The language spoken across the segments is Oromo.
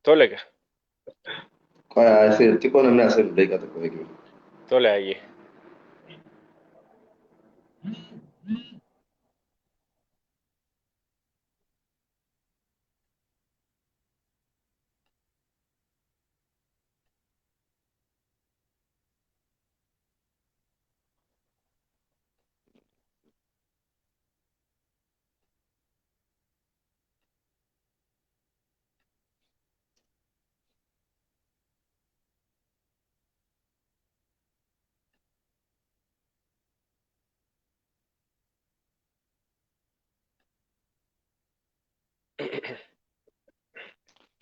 Tole gaa. Xiqqoo namni asii daqiiqaa tokko eegi. Tole hayyee.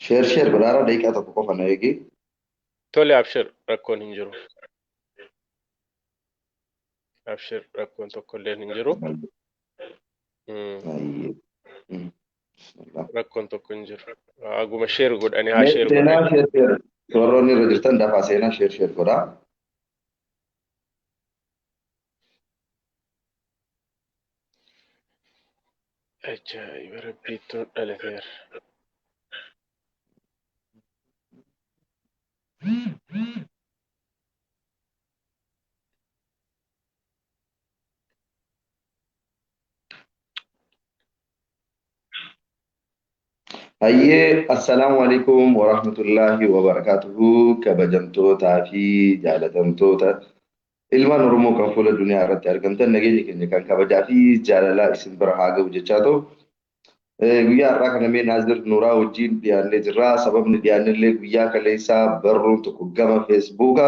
Share share godhaara, daqiiqaa tokko qofa na eegi. Tole, abshir, rakkoon hin jiru. Abshir, rakkoon tokko illee hin jiru. Rakkoon tokko hin jiru. Aguma share godhanii haa share Seenaa godhanii. Share share. Warroonni irra jirtan dafaa seenaa, share share godhaa. Ajaa'iba, rabbiitu dhalateera. Hayyee, assalaamu alaikum warahmatullaahi wabarakaatuhu. Kabajamtootaa fi jaalatamtoota ilmaan Oromoo kan fuula duniyaa irratti argamtan, nageenya keenya kan kabajaa fi jaalalaa isin bira haa ga'u jechaa ta'u. Guyyaa har'aa kana mee Naazir Nuuraa wajjin dhiyaannee jirra. Sababni dhiyaannellee guyyaa kaleessaa barruun tokko gama Feesbuuka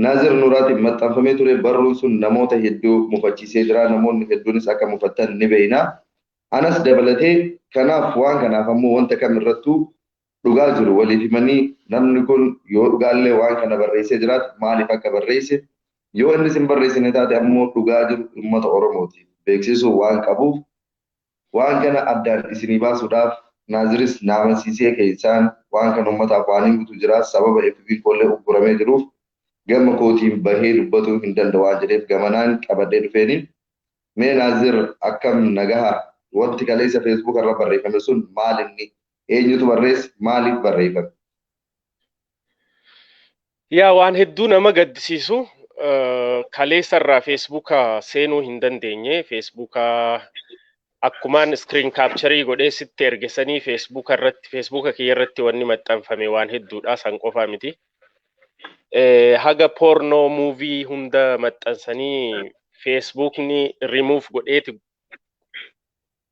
Naazir Nuuraatiin maxxanfamee ture. Barruun sun namoota hedduu mufachiisee jira. Namoonni hedduunis akka mufattan ni beekna. Anas dabalatee. Kanaaf waan kanaaf ammoo wanta kam irrattuu dhugaa jiru waliif himanii, namni kun yoo dhugaallee waan kana barreessee jiraate maaliif akka barreesse, yoo innis hin barreessine taate ammoo dhugaa jiru uummata Oromootiif beeksisuu waan qabuuf, waan kana addaan isinii baasuudhaaf Naaziris na amansiisee keessaan waan kana uummataaf waan himutu jira, sababa FB koollee ugguramee jiruuf gama kootiin bahee dubbatuu hin danda'u waan jedheef gamanaan qabadhee dhufeeni. Mee Naazir, akkam nagaha? Wanti kaleessa Facebook irra barreeffame sun maal inni? Eenyutu barreesse? Maaliif barreeffame? Yaa, waan hedduu nama gaddisiisu, kaleessa irraa Feesbuuka seenuu hin dandeenye. Feesbuuka akkumaan screen capture godhee sitti ergesanii, Feesbuuka irratti, Feesbuuka kiyya irratti wanni maxxanfame waan hedduudha, san qofaa miti. Haga porno movie hunda maxxansanii Feesbuukni remove godheeti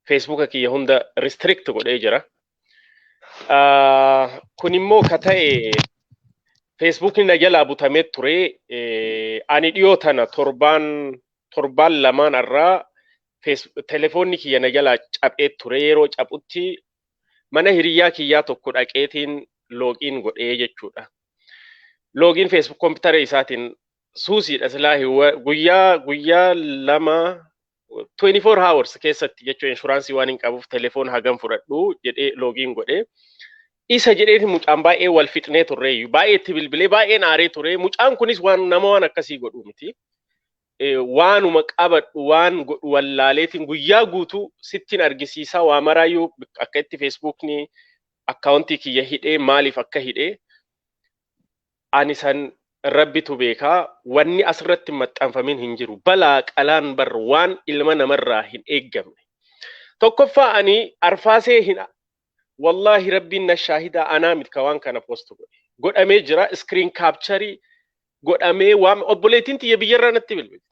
Feesbuuka kiyya hunda restrict godhee jira. Kun immoo ka ta'e Feesbuukni na jalaa butamee ture. Ani dhiyoo tana torbaan lamaan irraa telefoonni kiyya na jalaa caphee ture. Yeroo caphutti mana hiriyyaa kiyyaa tokko dhaqeetiin login godhee jechuudha. Login Facebook kompiitara isaatiin suusiidha silaa guyyaa 2, 24 hours keessatti jechuun inshuraansii waan hin qabuuf telefoon hagam fudhadhu jedhee login godhee. Isa jedhee mucaan baay'ee wal fixnee turreeyyu, baay'ee itti bilbilee, baay'een aaree ture. Mucaan kunis waan nama waan akkasii godhu miti. Waanuma qabadhu waan godhu wallaaleetiin guyyaa guutuu sittiin argisiisaa waa maraayyuu akka itti Feesbuukni akkaawuntii kiyya hidhee, maaliif akka hidhee ani san rabbitu beekaa. Wanni asirratti maxxanfamin hin jiru. Balaa qalaan bar waan ilma namarraa hin eeggamne. Tokkoffaa, ani arfaasee hin, wallaahi rabbiin na shaahidaa, anaa miti ka waan kana post godhe. Godhamee jira, screen capture godhamee. Waan obboleettiin tiyya biyyarraa natti bilbilte.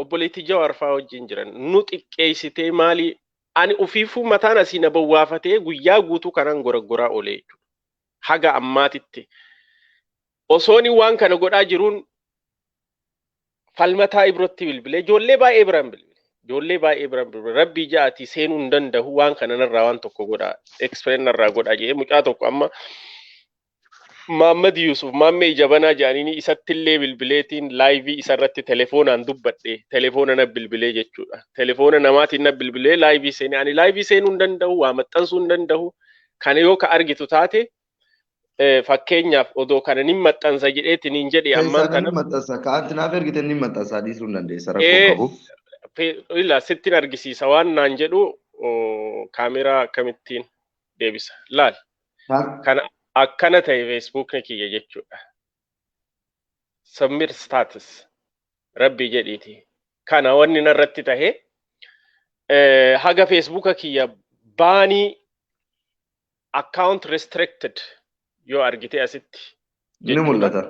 Obboleettii Jawaar fa'aa wajjin jiran nu xiqqeessitee maali, ani ufiifuu mataan asii na bowwaafatee guyyaa guutuu kanaan goraggoraa oolee jechuudha. Haga ammaatitti. Osooni waan kana godhaa jiruun Falmataa Ibrootti bilbilee, ijoollee baay'ee biraan bilbile. Ijoollee baay'ee biraan bilbile. Rabbii ja'atii seenuu hin danda'u, waan kana narraa waan tokko godhaa. Explain narraa godhaa jedhee mucaa tokko amma Maammad Yusuf Maammee Ijabanaa jedhaniini isattillee bilbileetiin live isarratti telefoonaan dubbadhe. Telefoona na bilbilee jechuudha. Telefoona namaatiin na bilbilee live seenee, ani live seenuu hin danda'u, waa maxxansuu hin danda'u. Kana yoo ka argitu taate, fakkeenyaaf odoo kana nin maxxansa jedheetiin hin jedhe ammaan Keessaa kana. Ni maxxansa. Ka'anti naaf ergite ni maxxansa, dhiisuu hin dandeessa, rakkoo qabu. Ila sittin argisiisa waan naan jedhu, kaameraa akkamittiin deebisa laal. Kana akkana ta'e Feesbuukni kiyya jechuudha. Submit status rabbii jedhiiti. Kana wanni narratti tahe haga Feesbuuka kiyya baanii account restricted yoo argite asitti Ni jechuudha. mul'ata.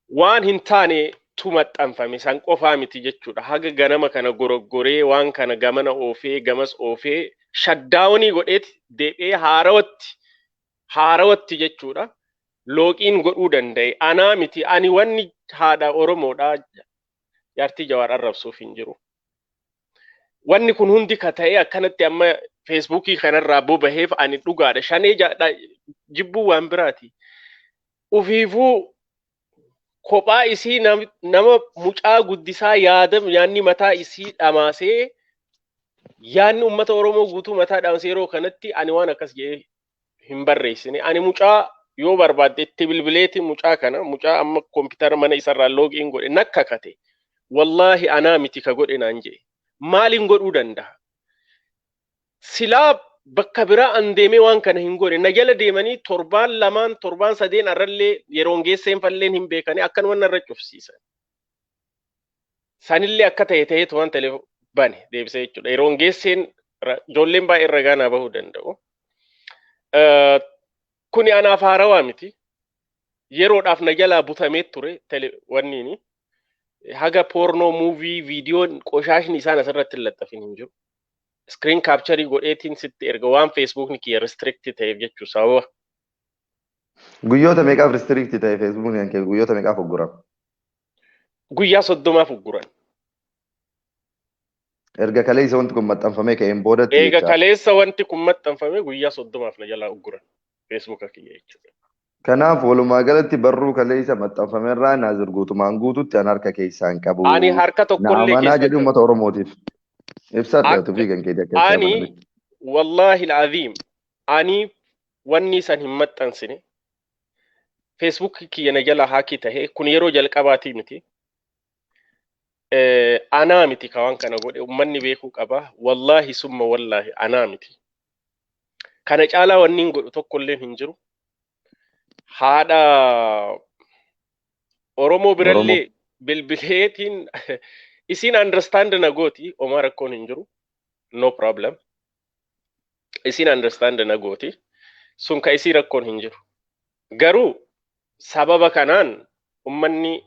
Waan hin taane tu maxxanfame san qofaa miti jechuudha. Haga ganama kana goroggoree waan kana gamana oofee gamas oofee shutdownii godheeti deebi'ee haarawatti haarawatti jechuudha. Login godhuu danda'e. Anaa miti, ani wanni haadha Oromoodhaa jaartii Jawaar arrabsuuf hin jiru. Wanni kun hundi ka ta'e akkanatti amma Feesbuukii kanarraa bobaheef ani dhugaadha. Shanee jibbuu waan biraati. Ufiifuu kophaa isii nama mucaa guddisaa yaada yaanni mataa isii dhamaasee, yaanni uummata Oromoo guutuu mataa dhamaasee, yeroo kanatti ani waan akkas jedhee hin barreessine. Ani mucaa yoo barbaadde itti bilbileeti, mucaa kana, mucaa amma koompitara mana isarraa login godhe nakka kate. Wallaahi anaa miti ka godhe naan jedhe. Maaliin godhuu danda'a? Silaa bakka biraa an deemee waan kana hin godhe. Na jala deemanii torbaan lamaan, torbaan sadeen arrallee yeroon geesseen falleen hin beekanii akkanuma narra cufsiisan. Sanillee akka ta'e ta'eetu waan ta'eef bane deebisee jechuudha. Yeroon geesseen ijoolleen baay'ee ragaa naa bahuu danda'u. Kuni anaaf haarawaa miti. Yeroodhaaf na jalaa butamee ture wanniini. Haga porno movie viidiyoon qoshaashni isaan asirratti hin laxxafin hin jiru. Screen capture godheetiin sitti erga waan Feesbuukni kiyya restrict ta'eef jechuu sababa. Guyyoota meeqaaf restrict ta'e Feesbuukni kee, guyyoota meeqaaf ugguran? Guyyaa 30f ugguran. Erga kaleessa wanti kun maxxanfamee ka'een boodatti Eega jecha. kaleessa wanti kun maxxanfame guyyaa 30f na jalaa ugguran Feesbuuka kiyya jechuudha. Kanaaf walumaa galatti barruu kaleessa maxxanfamerraa Naazir guutumaan guututti an harka keessaan qabu. Ani harka Na tokkollee amanaa keessa jedhu qabu. uummata Oromootiif. Ibsadha Akka tufii kan keetii akka itti ani amananitti. Wallaahi al'aziim, ani wanni san hin maxxansine. Facebook kiyya na jala hackii tahe kun yeroo jalqabaatii miti. Anaa miti ka waan kana godhe, ummanni beekuu qaba. Wallaahi summa wallaahi anaa miti. Kana caalaa wanni hin godhu tokkolleen hin jiru. Haadha Oromoo birallee bilbileetiin isiin understand na gooti, homaa rakkoon hin jiru. No problem. Isiin understand na gooti. Sun ka isii rakkoon hin jiru. Garuu sababa kanaan ummanni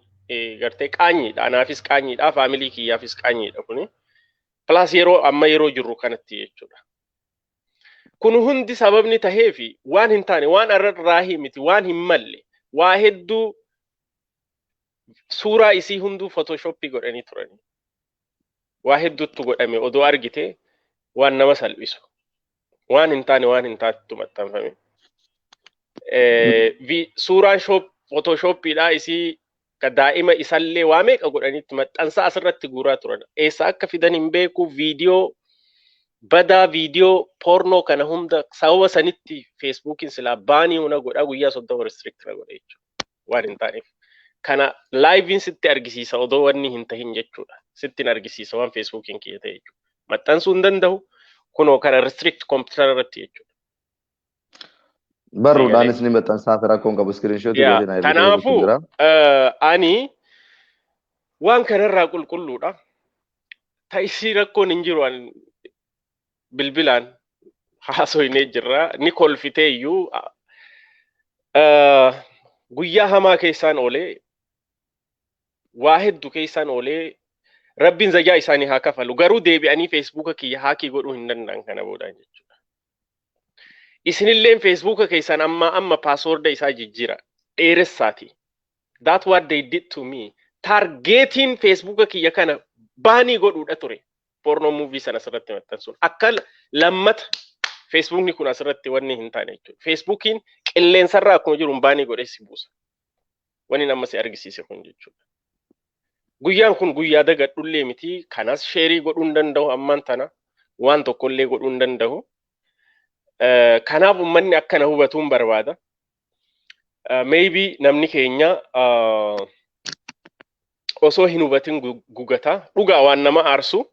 gartee qaanyiidha. Anaafis qaanyiidha. Faamilii kiyyaafis qaanyiidha kuni. Plus yeroo amma yeroo jirru kanatti jechuudha. Kun hundi sababni taheefi waan hin taane, waan arrarraa miti, waan hin malle, waa hedduu, suuraa isii hunduu photoshoppii godhanii turanii. Waa hedduutu godhame, odoo argite waan nama salphisu. Waan hin taane, waan hin taatetu maxxanfame. Suuraan photoshoppiidhaa isii ka daa'ima isallee waa meeqa godhanitti maxxansa asirratti guuraa turan. Eessa akka fidan hin beeku, viidiyoo badaa, viidiyoo pornoo kana hunda sababa sanitti Feesbuukiin silaa banii huna godhaa guyyaa 30 restrict na godhe jechuudha. Waan hin taaneef. Kana liveiin sitti argisiisa odoo wanni hin tahin jechuudha. Sittin argisiisa waan Feesbuukiin kiyya ta'e jechuudha. Maxxansuu hin danda'u. Kunoo kana restrict kompiitara irratti jechuudha. Barruudhaanis ni maxxansaa fi rakkoon qabu, screenshotii Yaa, godhee na ergitee kanaafuu jira. Ani waan kanarraa qulqulluudha. Ta'isii rakkoon hin jiru, ani bilbilaan haasoynee jirra. Ni kolfitee iyyuu guyyaa hamaa keessaan oolee, waa hedduu keessaan oolee, rabbiin zajaa isaanii haa kafalu. Garuu deebi'anii Feesbuuka kiyya hackii godhuu hin danda'an kana boodaan jechuudha. Isinilleen Feesbuuka keessan amma amma passworda isaa jijjiira. Dheeressaati. That what they did to me. Targetiin Feesbuuka kiyya kana banii godhuudha ture. Porno movie sana asirratti maxxansuun. Akka lammata Feesbuukni kun asirratti wanni hin taane jechuudha. Feesbuukiin qilleensarraa akkuma jiru banii godhee si buusa. Wanni nama si argisiise kun jechuudha. Guyyaan kun guyyaa dagadhullee miti. Kanas shareii godhuu hin danda'u ammaan tana. Waan tokkollee godhuu hin danda'u. Kanaaf uummanni akkana hubatuun barbaada. Maybe namni keenya osoo hin hubatin gugata. Dhugaa waan nama aarsu.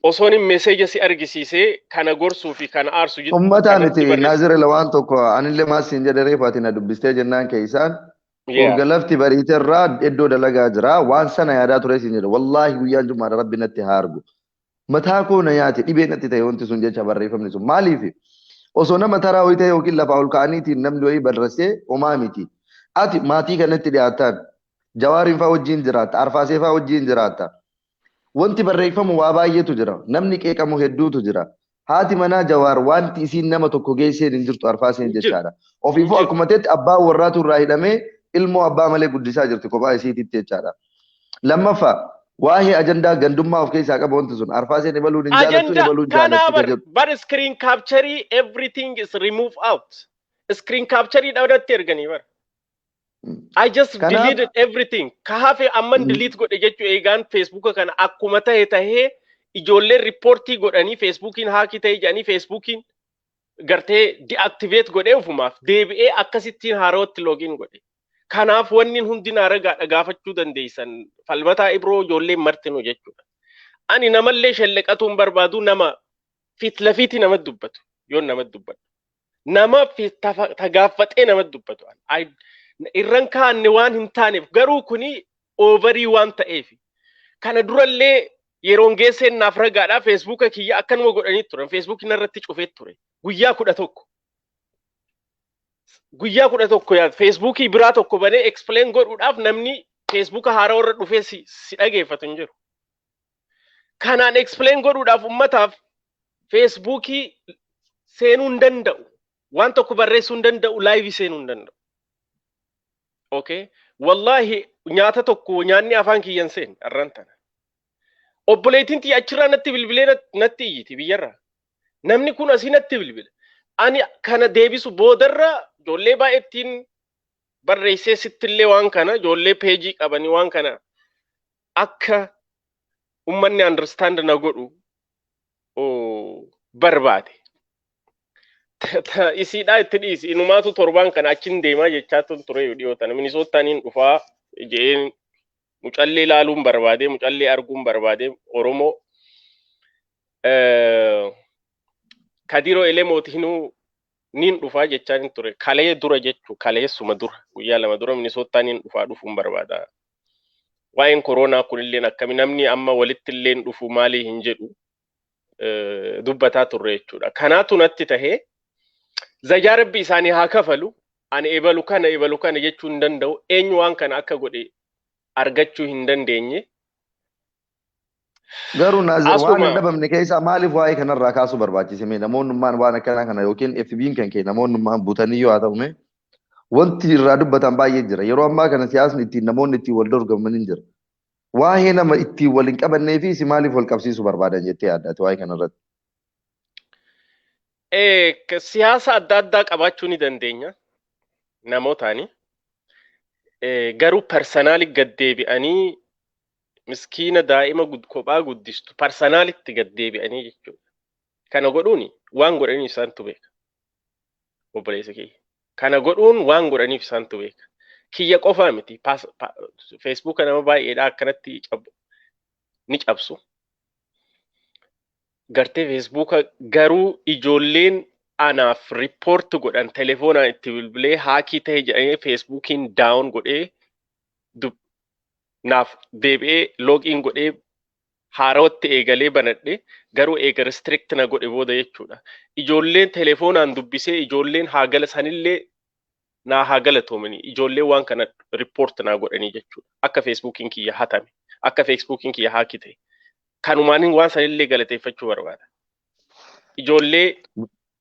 Osoon hin message si argisiisee kana gorsuu fi kana aarsu Uummataa kanatti miti barreessu. Naazir, waan tokko anillee maas siin jedhe, reefu ati na dubbistee jennaan keessaan urga lafti bariiterraa iddoo dalagaa jira, waan sana yaadaa ture siin jedhe. Wallaahi guyyaan jumaadha, rabbi natti haa argu. Mataa koo na nyaate, dhibee natti ta'e wanti sun jecha barreeffamni sun. Maaliif osoo nama taraa wayii ta'e yookiin lafaa ol ka'aniitiin namni wayii barreessee homaa miti. Ati maatii kanatti dhiyaatan, Jawaariin fa'aa wajjin jiraatta, Arfaasee fa'aa wajjin jiraatta. Wanti barreeffamu waa baay'eetu jira. Namni qeeqamu hedduutu jira. Haati manaa Jawaar wanti isiin nama tokko geesseen hin jirtu, Arfaaseen Hin jiru. jechaadha. Ofiifuu Hin jiru. akkuma ta'etti abbaa warraatu irraa hidhamee ilmoo abbaa malee guddisaa jirti kophaa isiititti jechaadha. Lammaffaa, waa'ee ajandaa gandummaa of keessaa qaba wanti sun. Arfaaseen ebaluun hin jaalattu, Agenda ebaluun kanaa jaalatti ka bar jedhu. bar screen capture, everything is remove out. Screen capture dhabdatti erganii bar. I just Kanaaf deleted everything. Ka hafe amman delete godhe jechuu. Eegaan Facebooka kana akkuma tahe tahee ijoolleen reportii godhanii Facebookiin hackii ta'e jedhanii, Facebookiin gartee deactivate godhee ofumaaf deebi'ee akkasittiin haarawatti login godhe. Kanaaf wanni hundi na ragaadha, gaafachuu dandeessan. Falmataa Ibroo, ijoolleen martinu jechuudha. Ani namallee shelleqatuun barbaadu, nama fit lafiiti namatti dubbatu yoon namatti dubbatu. Nama tagaaffaxee namatti dubbatu. Irran kaanne waan hin taaneef, garuu kuni overii waan ta'eef. Kana durallee yeroon geesseen naaf ragaadha, Facebooka kiyya akkanuma godhanii turan. Facebooki narratti cufee ture. Guyyaa 11. Guyyaa 11 yaad Facebookii biraa tokko banee explain godhuudhaaf namni Facebooka haaraa warra dhufee si dhageeffatu hin jiru. Kanaan explain godhuudhaaf ummataaf Facebookii seenuu hin danda'u. Waan tokko barreessuu hin danda'u, liveii seenuu hin danda'u. Okay? Wallaahi nyaata tokko nyaanni afaan kiyyan seen arran tana. Obboleettiin tiyya achirraa natti bilbilee natti iyyiti biyyarraa. Namni kun asii natti bilbila. Ani kana deebisu boodarra ijoollee baay'eettiin barreessee, sittillee waan kana ijoollee pageii qabanii waan kana akka ummanni understand na godhu barbaade. Isiidhaa itti dhiisi, inumaatu torbaan kana achin deemaa jechaa tun ture dhiyoo tana Minisootaaniin dhufaa je'een, mucallee ilaaluun barbaade, mucallee arguun barbaade Oromoo. Kadiroo Elemootinuu niin dhufaa jechaa ture kalee dura jechuu, kaleessuma dura guyyaa 2 dura Minisootaaniin dhufaa, dhufuun barbaada. Waa'een koronaa kunilleen akkami namni amma walitti illeen dhufu maalii hin jedhu dubbataa turre jechuudha. Kanaatu natti tahee zajaa rabbi isaanii haa kafalu. Ani ebalu kana ebalu kana jechuu hin danda'u. Eenyu waan kana akka godhe argachuu hin dandeenye. Garuu Naazir, waan Asuma hin dhabamne keessaa maaliif waa'ee kanarraa kaasuu barbaachise mee? Namoonnummaan waan akkanaa kana yookiin FB'n kan kee namoonnummaan butanii yoo haa ta'u mee wanti irraa dubbatan baay'ee jira. Yeroo ammaa kana siyaasni ittiin namoonni ittiin wal dorgoman hin jira. Waa'ee nama ittiin wal hin qabannee fi si maaliif wal qabsiisuu barbaadan jettee yaaddaati waa'ee kanarratti? Siyaasa adda addaa qabaachuu ni dandeenya namootaani. Garuu personally gad deebi'anii miskiina daa'ima kophaa guddistu personalitti gad deebi'anii jechuudha. Kana godhuun waan godhaniif isaantu beeka. Obboleessa kiyya. Kana godhuun waan godhaniif isaantu beeka. Kiyya qofaa miti. Facebooka nama baay'eedha akkanatti ni cabsu. Gartee Facebooka garuu ijoolleen anaaf report godhan telefoonaan itti bilbilee hackii ta'e jedhanii Facebookiin down godhee naaf deebi'ee login godhee haarawatti eegalee banadhe, garuu eega restrict na godhe booda jechuudha. Ijoolleen telefoonaan dubbisee ijoolleen haa gala sanillee naa haa galatoomanii, ijoolleen waan kana report naa godhanii jechuudha. Akka Facebookiin kiyya hatame, akka Facebookiin kiyya hackii ta'e. Kanumaan waan sanillee galateeffachuu barbaada. Ijoollee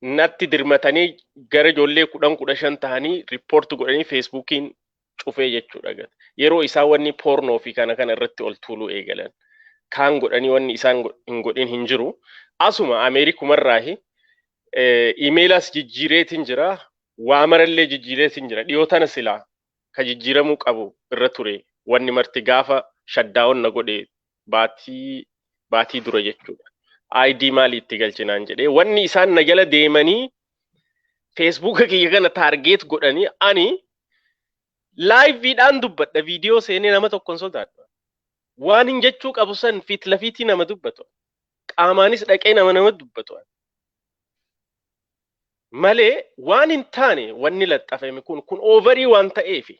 natti dirmatanii gara ijoollee 10 15 ta'anii report godhanii Facebookiin cufee jechuudha. Yeroo isaan wanni pornoo fi kana kana irratti ol tuuluu eegalan. Kaan godhanii wanni isaan hin godhin hin jiru. Asuma Ameerikumarraahi emailaas jijjiireetiin jira. Waa marallee jijjiireetiin jira. Dhiyoo tana silaa ka jijjiiramuu qabu irra ture. Wanni marti gaafa shutdown na godhe baatii baatii dura jechuudha. ID maalii itti galchinaan jedhee wanni isaan na jala deemanii Facebooka kiyya kana target godhanii, ani liveiidhaan dubbadha, viidiyoo seenee nama tokko hin sodaadhu. Waan hin jechuu qabu san fit lafiitii nama dubbatu. Qaamaanis dhaqee nama dubbatu. Malee waan hin taane wanni laxxafame kun over waan ta'eefi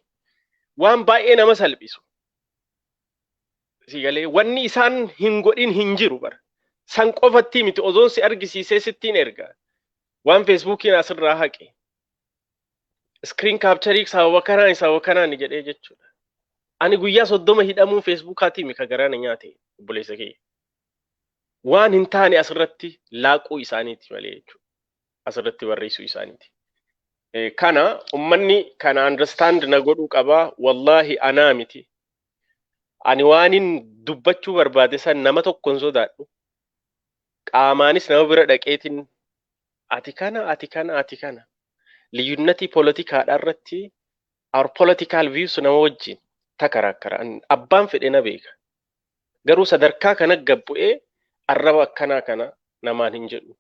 waan baay'ee nama salphisu. Sigalee wanni isaan hin godhin hin jiru bara. San qofatti miti, ozoon si argisiisee sittiin erga. Waan Feesbuukiin asirraa haqe. Screen capture sababa kanaan jedhee jechuudha. Ani guyyaa 30 hidhamuu Feesbuukaatii mika garaa na nyaate, obboleessa kiyya. Waan hin taane asirratti laaquu isaaniiti malee jechuudha. Asirratti barreessuu isaaniiti. Kana ummanni kana understand na godhuu qabaa. Wallaahi anaa miti. Ani waanin dubbachuu barbaade san nama tokko hin sodaadhu. Qaamaanis nama bira dhaqeetiin ati kana, ati kana, ati kana. Liyyunnatii poolitikaadhaa irratti our political views nama wajjin takarakkara. Abbaan fedhe na beeka. Garuu sadarkaa kana gabbu'ee arraba akkanaa kana namaan hin jedhu.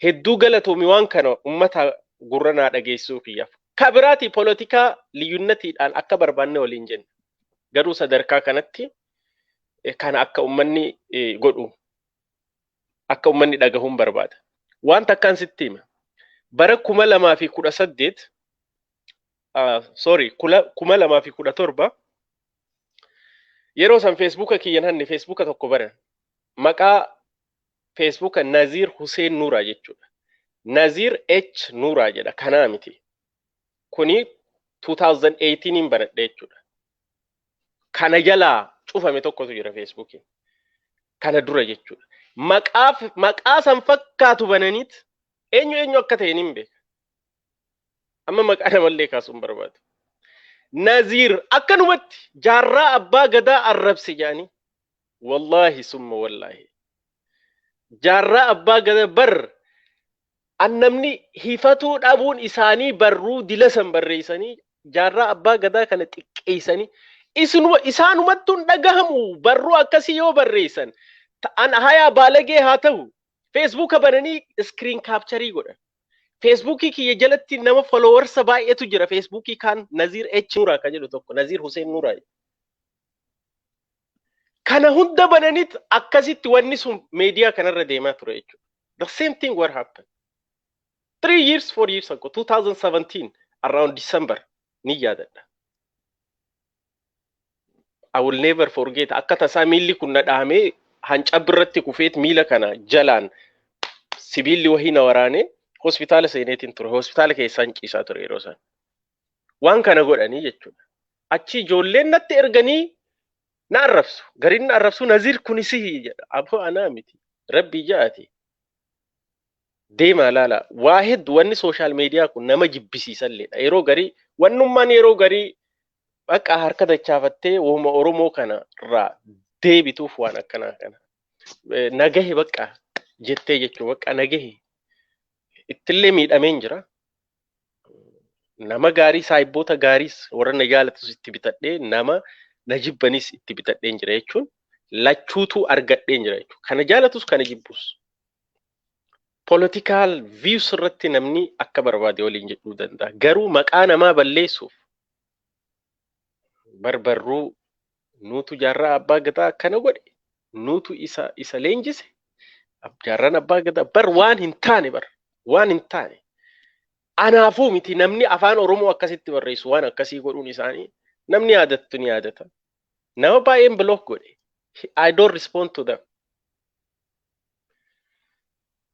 Hedduu galatoomi waan kana ummata gurra naa dhageessuu kiyyaaf. Ka biraati poolitikaa liyyunnatiidhaan akka barbaanne waliin jenna. Garuu sadarkaa kanatti kana akka ummanni godhu, akka ummanni dhagahuun barbaada. Waan takkaan sitti hima. Bara 2018, sorry, 2017, yeroo san Feesbuuka kiyyan hanne Feesbuuka tokko baran. Maqaa Feesbuuka Naziir Hussein Nuuraa jechuudha. Naziir H Nuuraa jedha, kanaa miti. Kuni 2018 banadhe jechuudha. Kana jalaa cufame tokkotu jira Feesbuukiin. Kana dura jechuudha. Maqaa san fakkaatu bananiit eenyu eenyu akka ta'e hin beeka. Amma maqaa namallee kaasuun barbaadu. Naziir akkanumatti jaarraa abbaa gadaa arrabse jedhanii. Wallaahi summa wallaahi. Jaarraa abbaa gadaa bar an namni hifatuu dhabuun isaanii barruu dila san barreessanii jaarraa abbaa gadaa kana xiqqeessanii isinuma isaanumattuu hin dhagahamu barruu akkasii yoo barreessan an hayaa baalagee haa ta'u. Feesbuuka bananii screen capture godhan. Feesbuukii kiyya jalatti nama followersa baay'eetu jira. Feesbuukii kaan Naziir H Nuuraa kan jedhu tokko, Naziir Hussein Nuuraa. Kana hunda bananiit akkasitti wanni sun meediyaa kanarra deemaa ture jechuudha. The same thing what happened. 3 years, 4 years ago, 2017, around December, ni yaadadha. I will never forget. Akka tasaa miilli kun na dhahamee hancabbi kufeet miila kana jalaan sibiilli wahii na waraanee hospitaala seeneetiin ture. Hospitaala keessaan ciisaa ture yeroo isaan. Waan kana godhanii jechuudha. Achi ijoolleen natti erganii na arrabsu. Gariin na arrabsu, "Naziir kun sihi" jedha. Aboo, anaa miti. Rabbii ja'ati. Deemaa laala. Waa hedduu wanni social media kun nama jibbisiisalleedha. Yeroo garii wannummaan yeroo garii bakka harka dachaafattee wooma Oromoo kana irraa deebituuf waan akkanaa kana. Nagahe bakka jettee jechuun bakka nagahe. Ittillee miidhameen jira. Nama gaarii, saayibboota gaariis, warra na jaalatus itti bitadhee, nama na jibbanis itti bitadheen jira jechuun lachuutu argadheen jira jechuudha. Kana jaalatus kana jibbus. Political views irratti namni akka barbaade waliin jedhuu danda'a. Garuu maqaa namaa balleessuuf barbarruu nuutu jaarraa abbaa gadaa akkana godhe, nuutu isa leenjise, jaarraan abbaa gadaa bar waan hin taane, bar waan hin taane. Anaafuu miti, namni afaan Oromoo akkasitti barreessu waan akkasii godhuun isaanii namni yaadattu ni yaadata. Nama baay'een block godhe. I don't respond to them.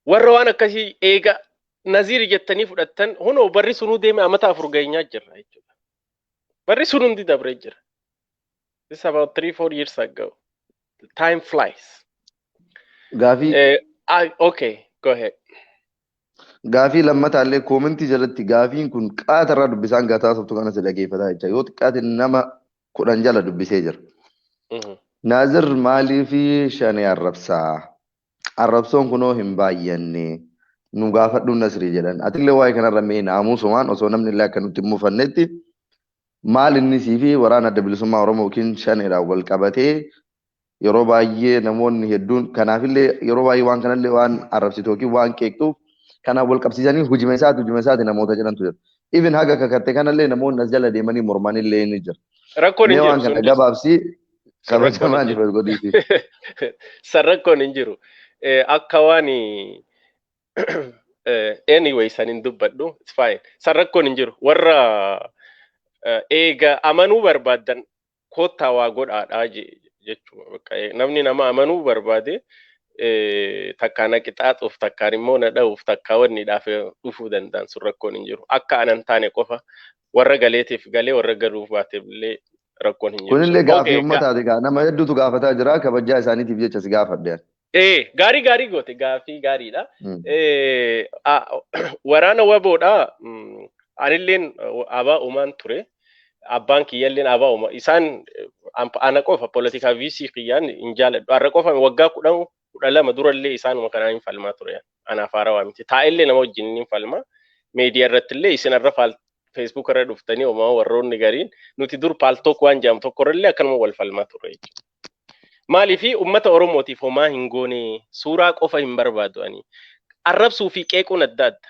Warra waan akkasii eega Naziir jettanii fudhattan, hunoo barri sunuu deeme, amata 4 geenyaa jirra jechuudha. Barri sun hundi dabree jira. This is about 3, 4 years ago. Time flies. Gaafii Okay, go ahead. Gaafii lammataallee comment jalatti gaafiin kun qaatarraa dubbisaan gataa sobtu kanas dhageeffataa jecha yoo xiqqaate nama 10 jala dubbisee jira. Naazir maaliif shanee arrabsaa? Arrabsoon kunoo hin baay'anne. Nu gaafadhu Nasrii jedhan. Atillee waa'ee kanarra mee naamusumaan osoo namni illee akka nutti hin mufannetti maal inni sii fi waraana adda bilisummaa Oromoo yookiin shaneedhaan wal qabatee yeroo baay'ee namoonni hedduun kanaafillee yeroo baay'ee waan kanallee waan arrabsitu yookiin waan qeeqxuuf kanaan wal qabsiisanii hujima isaati namoota jedhantu jira. Even haga kakatte kanallee namoonni as jala deemanii mormanillee ni jira. Rakkoon hin Mee waan jiru. kana gabaabsii Sun rakkoon kabajamaan hin jiru. ifa godhiiti. San rakkoon hin jiru. Akka waan anyway san hin dubbadhu, it's fine. San rakkoon hin jiru. Warra eega amanuu barbaaddan koottaa waa godhaadhaa jechuudha. Namni nama amanuu barbaade takkaa na qixaaxuuf, takkaan immoo na dha'uuf, takkaa wanni dhaaf dhufuu danda'an, sun rakkoon hin jiru. Akka anan taane qofa warra galeetiif galee, warra galuuf baateef illee rakkoon hin jiru. Kunillee gaafii uummataati gaa, nama hedduutu gaafataa jira, kabajaa isaaniitiif jecha si gaafadhe. Gaarii gaarii goote, gaafii gaariidha. Waraana WBOdha. Anilleen abaa uumaan ture. Abbaan kiyyalleen abaa uuma. Isaan ana qofa poolitikaa VC kiyyaan hin jaaladhu. Har'a qofa, waggaa 10 12 durallee isaanuma kanaan hin falmaa ture. Anaaf haarawaa miti. Taa'ellee nama wajjin hin falma. Meediyaa irratti illee isin irra Facebook irra dhuftanii homaa warroonni gariin, nuti dur Paltalk waan jedhamu tokko irrallee akkanuma wal falmaa ture jechuudha. Maaliifi uummata Oromootiif homaa hin goone, suuraa qofa hin barbaadu ani. Arrabsuu fi qeequun adda adda.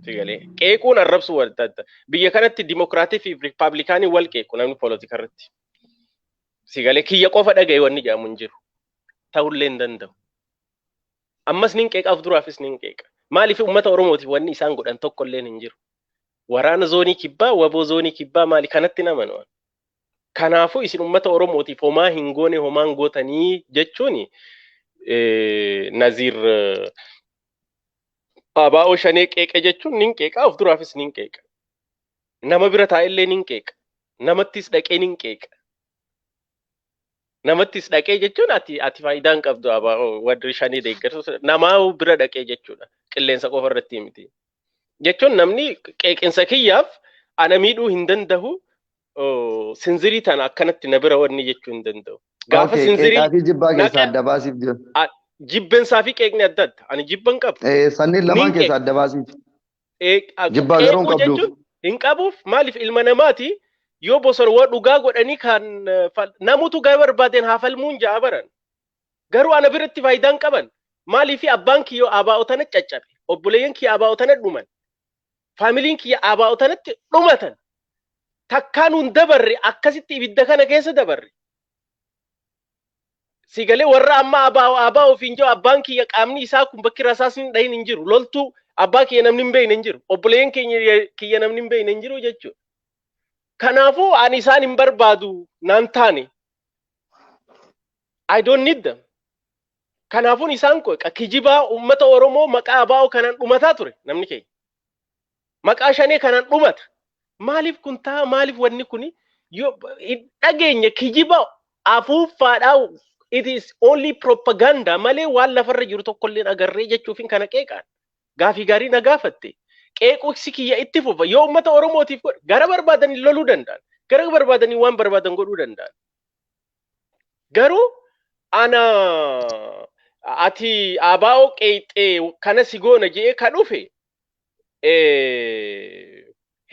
Sigalee qeequun arrabsuu adda adda. Biyya kanatti dimokiraatii fi riippaabilikaanii wal qeequ namni poolitika irratti. Sigalee kiyya qofa dhagaye wanni jedhamu hin jiru. Ta'ullee hin danda'u. Ammas nin qeeqa, of duraafis nin qeeqa. Maaliif uummata Oromootiif wanni isaan godhan tokko illee hin jiru. Waraana zoonii kibbaa, WBO zoonii kibbaa maali kanatti namanu. Kanaafuu isin uummata Oromootiif homaa hin goone, homaa hin gootanii jechuun, Naziir ABO shanee qeeqe jechuun, nin qeeqa, of duraafis nin qeeqa. Nama bira taa'ellee nin qeeqa. Namattis dhaqee nin qeeqa. Namattis dhaqee jechuun ati faayidaa hin qabdu, ABO warri shanii deeggarsu namaa bira dhaqee jechuudha. Qilleensa qofa irratti miti. Jechuun namni qeeqinsa kiyyaaf ana miidhuu hin danda'u. Sinzirii tana akkanatti na bira wanni jechuu hin danda'u. Gaafa sinzirii qeeqaa fi jibbaa keessaa adda baasiif jiru. Jibbensaa fi qeeqni adda adda. Ani jibban qabu. Sanniin lamaan keessaa adda baasiif. Jibbaa garuu hin qabduuf. Hin qabuuf, maaliif ilma namaati, yoo bosona waa dhugaa godhanii kan namutu gara barbaadeen haa falmuun ja'a baran. Garuu ana biratti faayidaa hin qaban. Maaliif abbaan kiyya ABO tana caccabe. Obboleeyyan kiyya ABO tana dhuman. Faamiliin kiyya ABO tanatti dhumatan. Takkaan hun dabarre, akkasitti ibidda kana keessa dabarre. Sigalee warra amma ABO ABO ofiin jiru, abbaan kiyya qaamni isaa kun bakki rasaasni hin dhahin hin jiru. Loltuu abbaa kiyya namni hin beekne hin jiru. Obboleeyyan kiyya namni hin beekne hin jiru jechuudha. Kanaafuu ani isaan hin barbaadu, naan taane. I don't need them. Kanaafuun isaan kijibaa uummata Oromoo maqaa ABO kanaan dhumataa ture namni keenya. Maqaa shanee kanaan dhumata. Maaliif kun ta'a? Maaliif wanni kuni yoo hin dhageenye kijiba afuuffaadhaa, it is only propaganda malee waan lafarra jiru tokkollee agarree jechuufin kana qeeqaan. Gaafii gaarii na gaafatte. Qeequksi kiyya itti fufa. Yoo uummata Oromootiif godhe gara barbaadanii loluu danda'an. Gara barbaadanii waan barbaadan godhuu danda'an. Garuu ana ati ABO qeexee kana si goona je'ee ka dhufe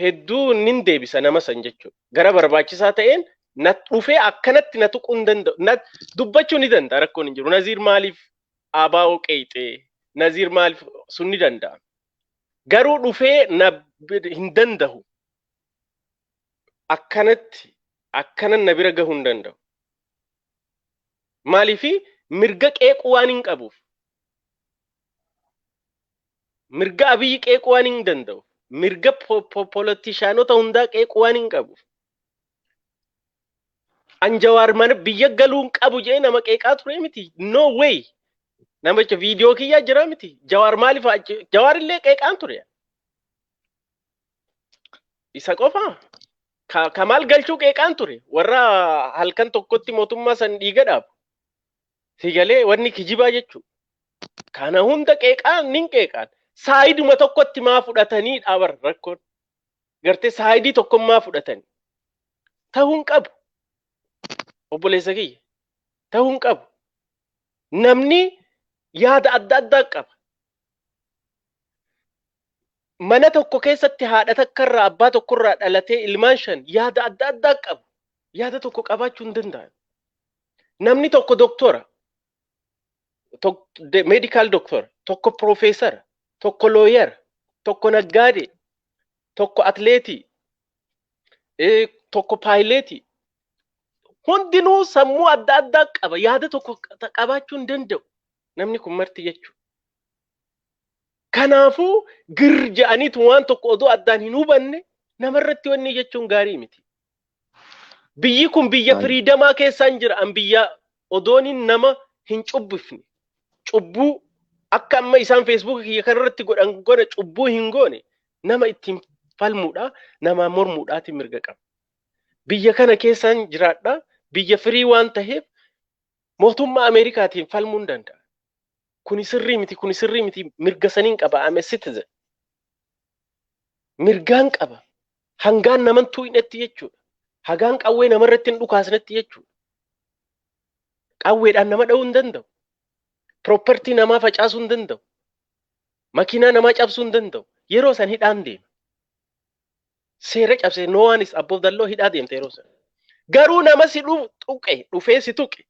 hedduu nin deebisa nama san jechuudha. Gara barbaachisaa ta'een na dhufee akkanatti na tuquu hin danda'u. Na dubbachuu ni danda'a, rakkoon hin jiru. Naziir maaliif ABO qeexee? Naziir maaliif sun ni danda'a. Garuu dhufee na hin danda'u. Akkanatti akkanan na bira gahuu hin danda'u. Maaliifi mirga qeequu waan hin qabuuf. Mirga Abiyyi qeequu waan hin danda'u. Mirga poolitishaanota hundaa qeequu waan hin qabuuf. An Jawaar mana biyya galuu hin qabu jedhee nama qeeqaa ture miti. No way. Namicha viidiyoo kiyyaa jira miti. Jawaar maaliif Jawaar illee qeeqaan ture. Isa qofa. Kamaal Galchuu qeeqaan ture. Warra halkan tokkotti mootummaa san dhiiga dhaabu. Sigalee wanni kijibaa jechuudha. Kana hunda qeeqaan nin qeeqaan. Saayiduma tokkotti maa fudhatanii dhaabar rakkoon. Gartee saayidii tokkommaa fudhatanii. Ta'uu hin qabu. Obboleessa kiyya. Ta'uu hin qabu. Namni yaada adda addaa qaba. Mana tokko keessatti haadha takkarraa, abbaa tokkorraa dhalatee ilmaan shan yaada adda addaa qabu. Yaada tokko qabaachuu hin danda'an. Namni tokko doktora, medical doctor, tokko piroofeesara, tokko lawyer, tokko naggaadee, tokko atleetii, tokko paayileetii. Hundinuu sammuu adda addaa qaba. Yaada tokko qabaachuu hin danda'u. Namni kun marti jechuudha. Kanaafuu gir je'aniitu waan tokko odoo addaan hin hubanne namarratti wanni jechuun gaarii miti. Biyyi kun biyya freedomaa keessaan jira. An biyya odooniin nama hin cubbifne. Cubbuu akka amma isaan Facebooka kiyya kanarratti godhan godha cubbuu hin goone, nama ittiin falmuudha, nama mormuudhaatiin mirga qaba. Biyya kana keessaan jiraadha. Biyya free waan taheef mootummaa Ameerikaatiin falmuu hin danda'a. Kuni sirrii miti, kuni sirrii miti, mirga saniin qaba. I'm a citizen. Mirgaan qaba. Hangaan naman tuqnetti jechuudha. Hagaan qawwee namarratti hin dhukaasnetti jechuudha. Qawweedhaan nama dha'uu hin danda'u. Property namaa facaasuu hin danda'u. Makiinaa namaa cabsuu hin danda'u. Yeroo san hidhaan deema. Seera cabsee, no one is above the law, hidhaa deemte yeroo san. Garuu nama si tuqe, dhufee si tuqe,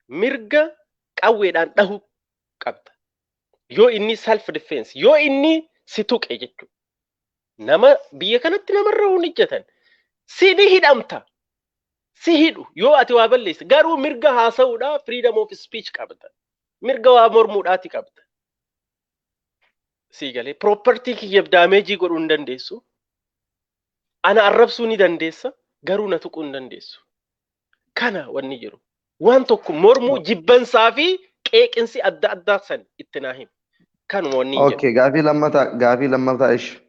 mirga qawweedhaan dhahu qabda. Yoo inni self defense, yoo inni si tuqe jechuudha. Nama biyya kanatti namarra hin hojjetan. Si ni hidhamta. Si hidhu yoo ati waa balleesse. Garuu mirga haasa'uudhaa, freedom of speech qabda. Mirga waa mormuudhaati qabda. Sii galee? Property kiyyaaf damage godhuu hin dandeessu. Ana arrabsuu ni dandeessa. Garuu na tuquu hin dandeessu. Kana wanni jiru. Waan tokko mormuu, jibbansaa fi qeeqinsi adda addaa san itti naa himi. Kanuma wanni hin jedhu. Okay, gaafii lammataa ishi.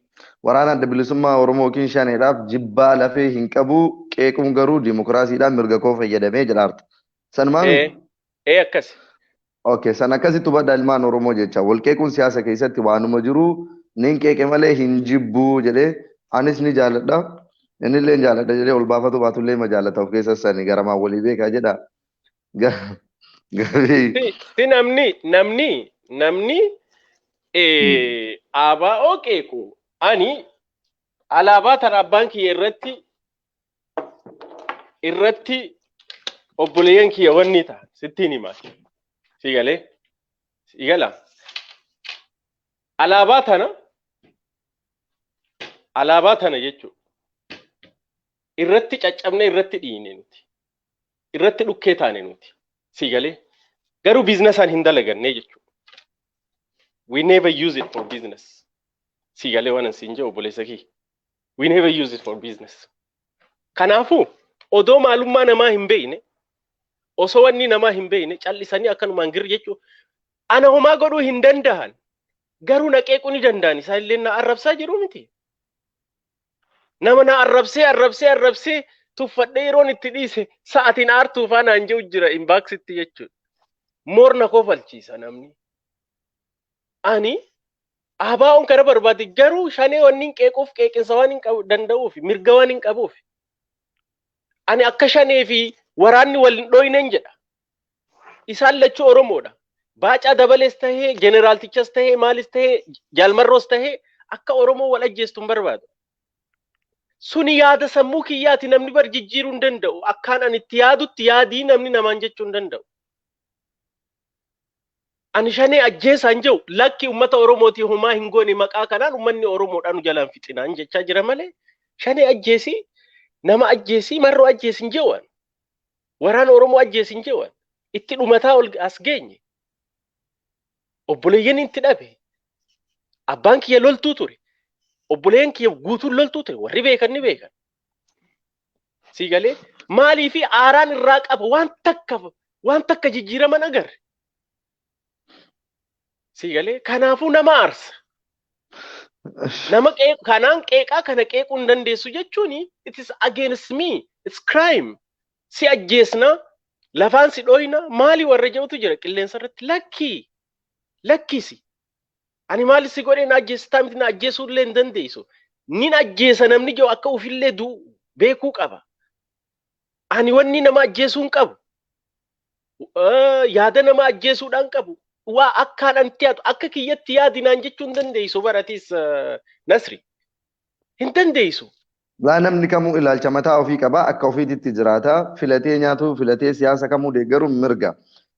Waraana Adda Bilisummaa Oromoo yookiin Shaneedhaaf jibbaa lafee hin qabu, qeequun garuu dimokiraasiidhaan mirga koo fayyadamee jedhaarta. Sanumaa miti? Ee, akkasi. Okay, san akkasitti hubadhaa ilmaan Oromoo jecha. Wal qeequun siyaasa keessatti waanuma jiru, nin qeeqe malee hin jibbuu jedhee, anis ni jaaladha. Innillee hin jaaladha jedhee ol baafatu baatullee ma jaalata of keessa sani garamaan walii beekaa jedha. Gaafii. Si namni ABO qeequ, ani alaabaa tana abbaan kiyya irratti obboleeyyan kiyya wanni ta'a sittiin himaa. Si galee? Si gala? Alaabaa tana jechuudha. Irratti caccabne, irratti dhiine nuti. Irratti dhukkee taane nuti. Si galee? Garuu businessaan hin dalaganne jechuudha. We never use it for business. Si galee waan siin jedhu, obboleessa kiyya? We never use it for business. Kanaafuu odoo maalummaa namaa hin beekne, osoo wanni namaa hin beekne, callisanii akkanumaan girri jechuudha. Ana homaa godhuu hin danda'an. Garuu na qeequu ni danda'an. Isaan illee na arrabsaa jiru miti. Nama na arrabsee arrabsee arrabsee tuffadhee yeroon itti dhiise sa'atiin aartuu faana hin jiru jira inboxitti jechuudha. Moorna kofalchiisa namni. Ani ABO'n kana barbaade, garuu Shanee wanni hin qeequuf qeeqinsa waan hin qabu danda'uuf, mirga waan hin qabuuf. Ani akka Shanee fi waraanni wal hin dhooynen jedha. Isaan lachuu Oromoodha. Baacaa Dabalees tahee, jeneraaltichas tahee, maalis tahee, Jaalmarroos tahee, akka Oromoo wal ajjeestu hin barbaadu. Suni yaada sammuu kiyyaati, namni bar jijjiiruu hin danda'u. Akkaan ani itti yaadutti yaadii namni namaan jechuu hin danda'u. Ani Shanee ajjeesaan jiru, lakki, uummata Oromootii homaa hin goone, maqaa kanaan uummanni Oromoodhaan nu jalaan fixinaan jechaa jira malee Shanee ajjeesii, nama ajjeesii, Marroo ajjeesi hin jeewwan. Waraana Oromoo ajjeesi hin jeewwan. Itti dhumataa ol as geenye. Obboleeyyan itti dhabe. Abbaan kiyya loltuu ture. Obboleeyyan kiyya guutuun loltuu ture. Warri beekan ni beekan. Sii galee? Maalii fi aaraan irraa qaba, waan takka jijjiiraman agarre. Sii galee? Kanaafuu nama aarsa. Nama kanaan qeeqaa kana qeequu hin dandeessu jechuun it is against me. It's crime. Si ajjeesna, lafaan si dhooyna, maali warra jedhutu jira qilleensa irratti, lakkii lakkisi. Ani maali si godhee na ajjeesitaa miti, na ajjeesuu illee hin dandeessu. Nin ajjeesa namni jiru akka ofillee du'u beekuu qaba. Ani wanni nama ajjeesuu hin qabu. Yaada nama ajjeesuudhaan qabu. Waa akkaan anti yaadu akka kiyyatti yaadinaan jechuu hin dandeessu baratis, Nasri. Hin dandeessu. Laa, namni kamuu ilaalcha mataa ofii qaba, akka ofiititti jiraata, filatee nyaatu, filatee siyaasa kamuu deeggaruun mirga.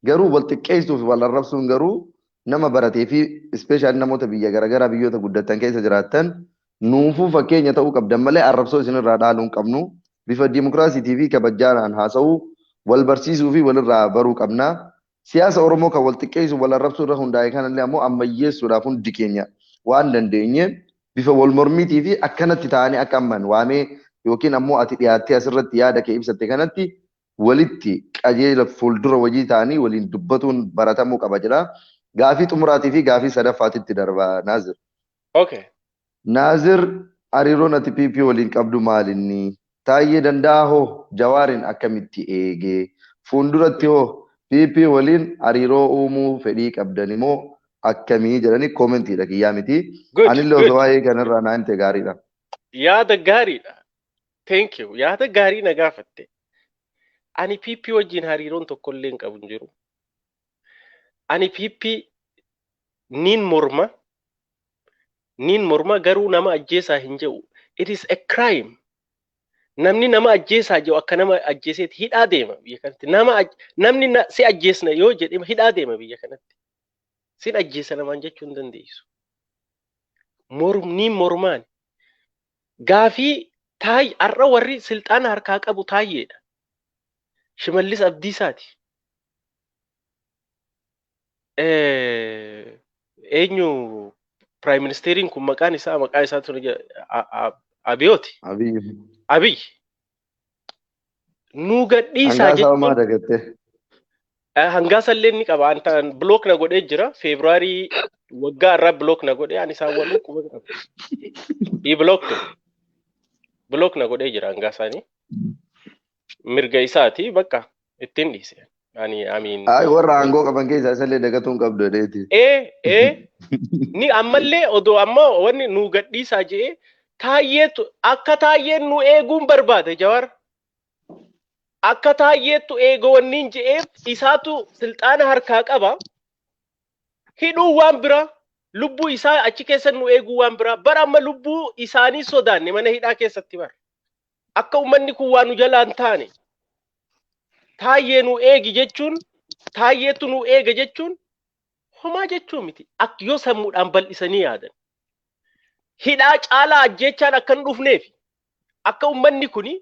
Garuu wal xiqqeessuu fi wal arrabsuun garuu nama baratee fi especially namoota biyya garaagaraa, biyyoota guddatan keessa jiraatan nuufuu fakkeenya ta'uu qabdan malee arrabsoo isinirraa dhaaluu hin qabnu. Bifa dimokiraasiitii fi kabajaadhaan haasa'uu, wal barsiisuu fi walirraa baruu qabna. Siyaasa Oromoo kan wal xiqqeessu wal arrabsuu irra hundaa'e kanallee ammoo ammayyeessuudhaaf hundi keenya waan dandeenyeen bifa wal mormiitii fi akkanatti ta'anii akka amman waamee yookiin ammoo ati dhiyaattee asirratti yaada kee ibsatte kanatti walitti qajeela fuuldura wajii ta'anii waliin dubbatuun baratamuu qaba jedha. Gaafii xumuraatii fi gaafii sadaffaatitti darba Naazir. Okay. Naazir, hariiroon ati PP waliin qabdu maalinni? Taayyee Danda'aa hoo Jawaariin akkamitti eegee? Fuulduratti hoo PP waliin hariiroo uumuu fedhii qabdan immoo akkamii jedhanii koomentiidha kiyyaa miti. Anillee osoo waa'ee kanarraa naa himte gaariidha. Yaada gaariidha. Thank you. Yaada gaarii na gaafatte. Ani PP wajjin hariiroon tokkollee hin qabu hin jiru. Ani PP niin morma. Niin morma garuu nama ajjeesaa hin jedhu. It is a crime. Namni nama ajjeesaa jedhu akka nama ajjeeseeti hidhaa deema biyya kanatti. Namni si ajjeesna yoo jedhe hidhaa deema biyya kanatti. Sin ajjeesa namaan jechuu hin dandeessu. Niin mormaan. Gaafii taay har'a warri silxaana harkaa qabu taayyeedha. Shimallis Abdiisaati. Eenyu Prime Ministeriin kun maqaan isaa ture Abiyooti. Abiy. Nuu gadhiisaa jechuun. Hangaasa illee ni qaba. Antaan block na godhee jira. Feebruaarii waggaa irraa block na godhee ani isaan waliin quba qaba. He blocked. Block na godhee jira hangaasaanii. Mirga isaati bakka ittiin dhiise. Ani amiin. Ay warra aangoo qaban keessaa isallee dagatuun qabdu dheeti. Ni ammallee odoo amma wanni nuu gadhiisaa jedhee taayyeetu akka taayyeen nu eeguun barbaade Jawaar. Akka taayyeettu eegoo wanniin je'eef isaatu silxaana harkaa qaba. Hidhuu waan biraa lubbuu isaa achi keessa nu eeguu waan biraa bara amma lubbuu isaanii sodaanne mana hidhaa keessatti bara. Akka uummanni kun waan nu jalaa hin taane taayyee nu eegi jechuun taayyeetu nu eega jechuun homaa jechuu miti. Akka yoo sammuudhaan bal'isanii yaadan. Hidhaa caalaa ajjeechaan akka hin dhufneef akka uummanni kuni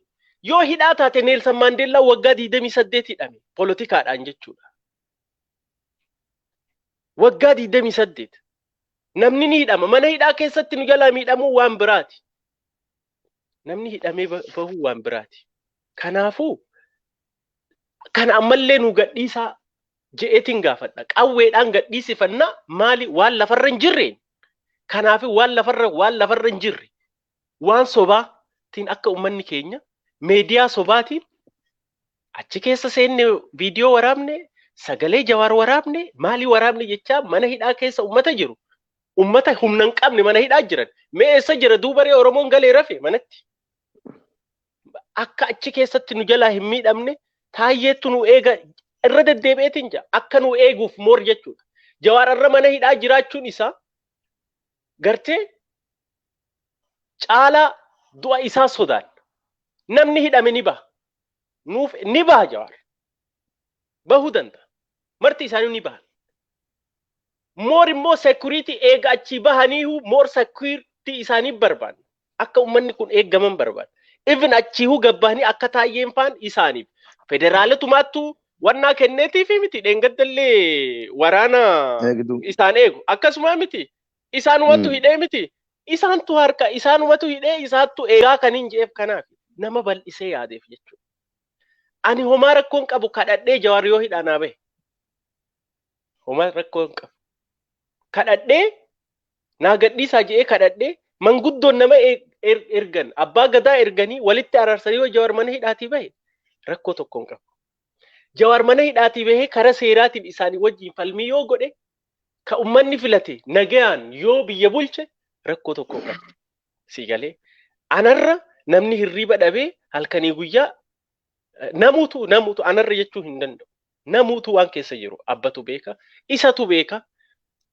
yoo hidhaa taate Neelsan Maandeellaa waggaa 28 hidhame poolotikaadhaan jechuudha. Waggaa 28 namni ni hidhama. Mana hidhaa keessatti nu jalaa miidhamuu waan biraati. Namni hidhamee bahuu waan biraati. Kanaafuu kana ammallee nu gadhiisaa je'eetiin gaafadha. Qawweedhaan gadhiisifannaa maali waan lafarra hin jirreen. Kanaafuu waan lafarra hin jirre waan sobaatiin akka uummanni keenya meediyaa sobaatiin achi keessa seenne viidiyoo waraabne sagalee Jawaar waraabne maalii waraabne jechaa mana hidhaa keessa uummata jiru. Uummata humna hin qabne mana hidhaa jiran. Mee eessa jira duubaree Oromoon galee rafe manatti. Akka achi keessatti nu jalaa hin miidhamne taayyeettu nu eega irra deddeebi'eetiin jira. Akka nu eeguuf moor jechuudha. Jawaar irra mana hidhaa jiraachuun isaa gartee caalaa du'a isaa sodaan. Namni hidhame ni baha. Nuuf ni baha Jawaar. Bahuu danda'a. Marti isaanii ni bahan. Moor immoo security eega achii bahaniihu moor security isaanii barbaada. Akka uummanni kun eegaman barbaada. Even achiihu gabbahanii akka taayyeen faan isaaniif. Federaalatumaattuu wannaa kenneetiifi miti dheengaddallee waraana isaan eegu. Akkasuma miti. Isaanumatu hidhee miti. Isaantu harka isaanumatu hidhee isaattu eegaa kan hin je'eef kanaaf nama bal'isee yaadeef jechuudha. Ani homaa rakkoon qabu kadhadhee Jawaar yoo hidhaa naa bahe. Homaa rakkoon qabu. Kadhadhee naa gadhiisaa je'ee kadhadhee manguddoon nama ergan abbaa gadaa erganii walitti araarsanii yoo Jawaar mana hidhaatii bahe rakkoo tokkoon qabu. Jawaar mana hidhaatii bahee karaa seeraatiin isaanii wajjin falmii yoo godhe ka uummanni filate nagayaan yoo biyya bulche rakkoo tokkoon qabu. Si galee anarra namni hirriiba dhabee halkanii guyyaa namuutu anarra jechuu hin danda'u. Namuutu waan keessa jiru abbatu beeka, isatu beeka,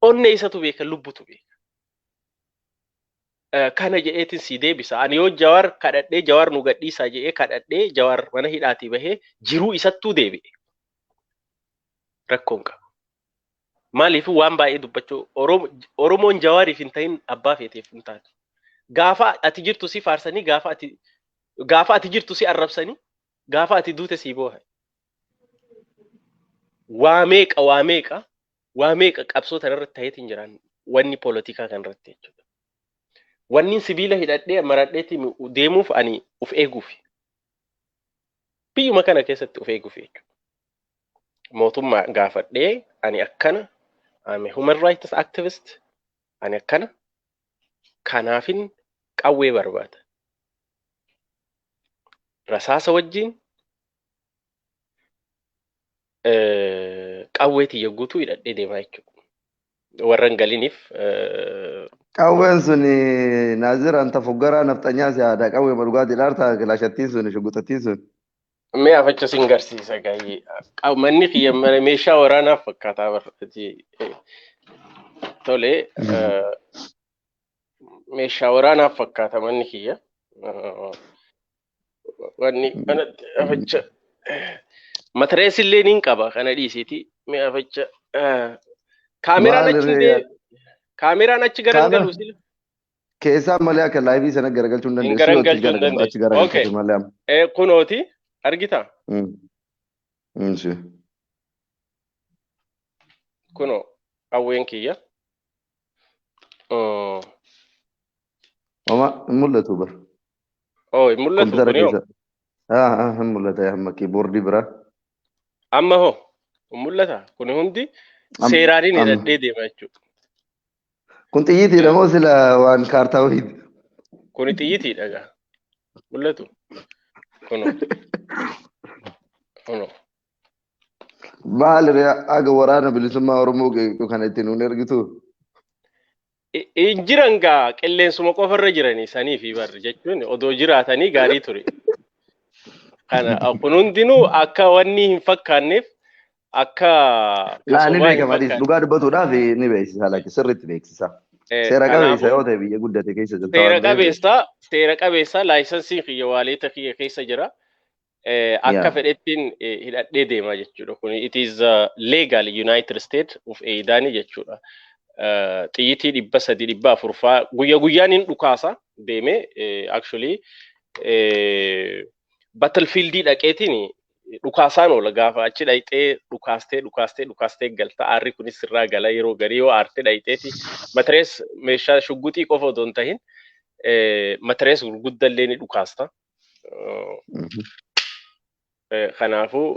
onnee isatu beeka, lubbutu beeka. Kana je'eetiin si deebisa. Ani yoo Jawaar kadhadhee Jawaar nu gadhiisaa je'ee kadhadhee Jawaar mana hidhaatii bahee jiruu isattuu deebi'e. Rakkoon qabu. Maaliif waan baay'ee dubbachuu Oromoon Jawaariif hin ta'in abbaa feeteef hin taatu. Gaafa ati jirtu si faarsanii gaafa ati jirtu si arrabsanii gaafa ati duute si boohan. Waa meeqa, waa meeqa, waa meeqa qabsoo tanarratti ta'eetiin jiran wanni poolitikaa kanarratti jechuudha. Wanni sibiila hidhadhee maradheetti deemuuf ani of eeguufi. Biyyuma kana keessatti of eeguufi jechuudha. Mootummaa gaafadhee ani akkana, I'm a human rights activist, ani akkana, kanaafin qawwee barbaada. Rasaasa wajjin qawwee tiyya guutuu hidhadhee deemaa jechuudha. Warra hin galiniif. Qawween sun, Naazir, anta foggaraa nafxanyaa si aadaa qawwee dhugaatii dhaartaa kilaashattiin sun, shugguxattiin sun. Mee afacha sin garsiisa gaayee. Manni kiyya mana meeshaa waraanaaf fakkaataa barreeffati. Tole, meeshaa waraanaaf fakkaata manni kiyya. Wanni kanatti afacha matarees illee niin qaba kana dhiisiiti. Mee afacha kaameraan achi kaameraan achi garan sila. Keessaa malee akka live sana garagalchuu hin dandeessu. Garagalchuu hin dandeessu. Achi garagalchuu malee. Kunooti argitaa? Kunoo qawween kiyya. Mama hin mul'atu bar. Oh, hin mul'atu Kompiitara keessa. Hin mul'ata amma kiiboordii bira. Amma hoo hin mul'ata? Kun hundi seeraaniin hidhadhee deema jechuudha. Kun xiyyiitiidha moo sila waan kaartaa wayiiti? Kun xiyyiitiidha gaa. Mul'atu. Kunoo. Kunoo. Maal aga waraana bilisummaa Oromoo kana ittiin nuun ergitu? Hin jiran gaa, qilleensuma qofarra jiranii sanii fi barri jechuun odoo jiraatanii gaarii ture. Kana kun hundinuu akka wanni hin fakkaanneef akka Laa, ni beekama, dhugaa dubbatuudhaaf ni beeksisa, lakki sirriitti beeksisa. Seera qabeessa yoo ta'e biyya guddate keessa jirta. Seera qabeessa, seera qabeessa, laayisansiin kiyya waaleeta kiyya keessa jira. Akka fedhettiin hidhadhee deema jechuudha. Kun it is legal United States of eeyidaanii jechuudha. Xiyyitii 300, 400 faa guyya guyyaan hin dhukaasa deeme, actually battlefieldii dhaqeetiin dhukaasaan oola. Gaafa achi dhayxee dhukaastee dhukaastee dhukaastee galta, aarri kunis sirraa gala. Yeroo garii yoo aartee dhayxeeti matarees meeshaa shugguxii qofa odoo hin tahin matarees gurguddallee ni dhukaasta. Kanaafuu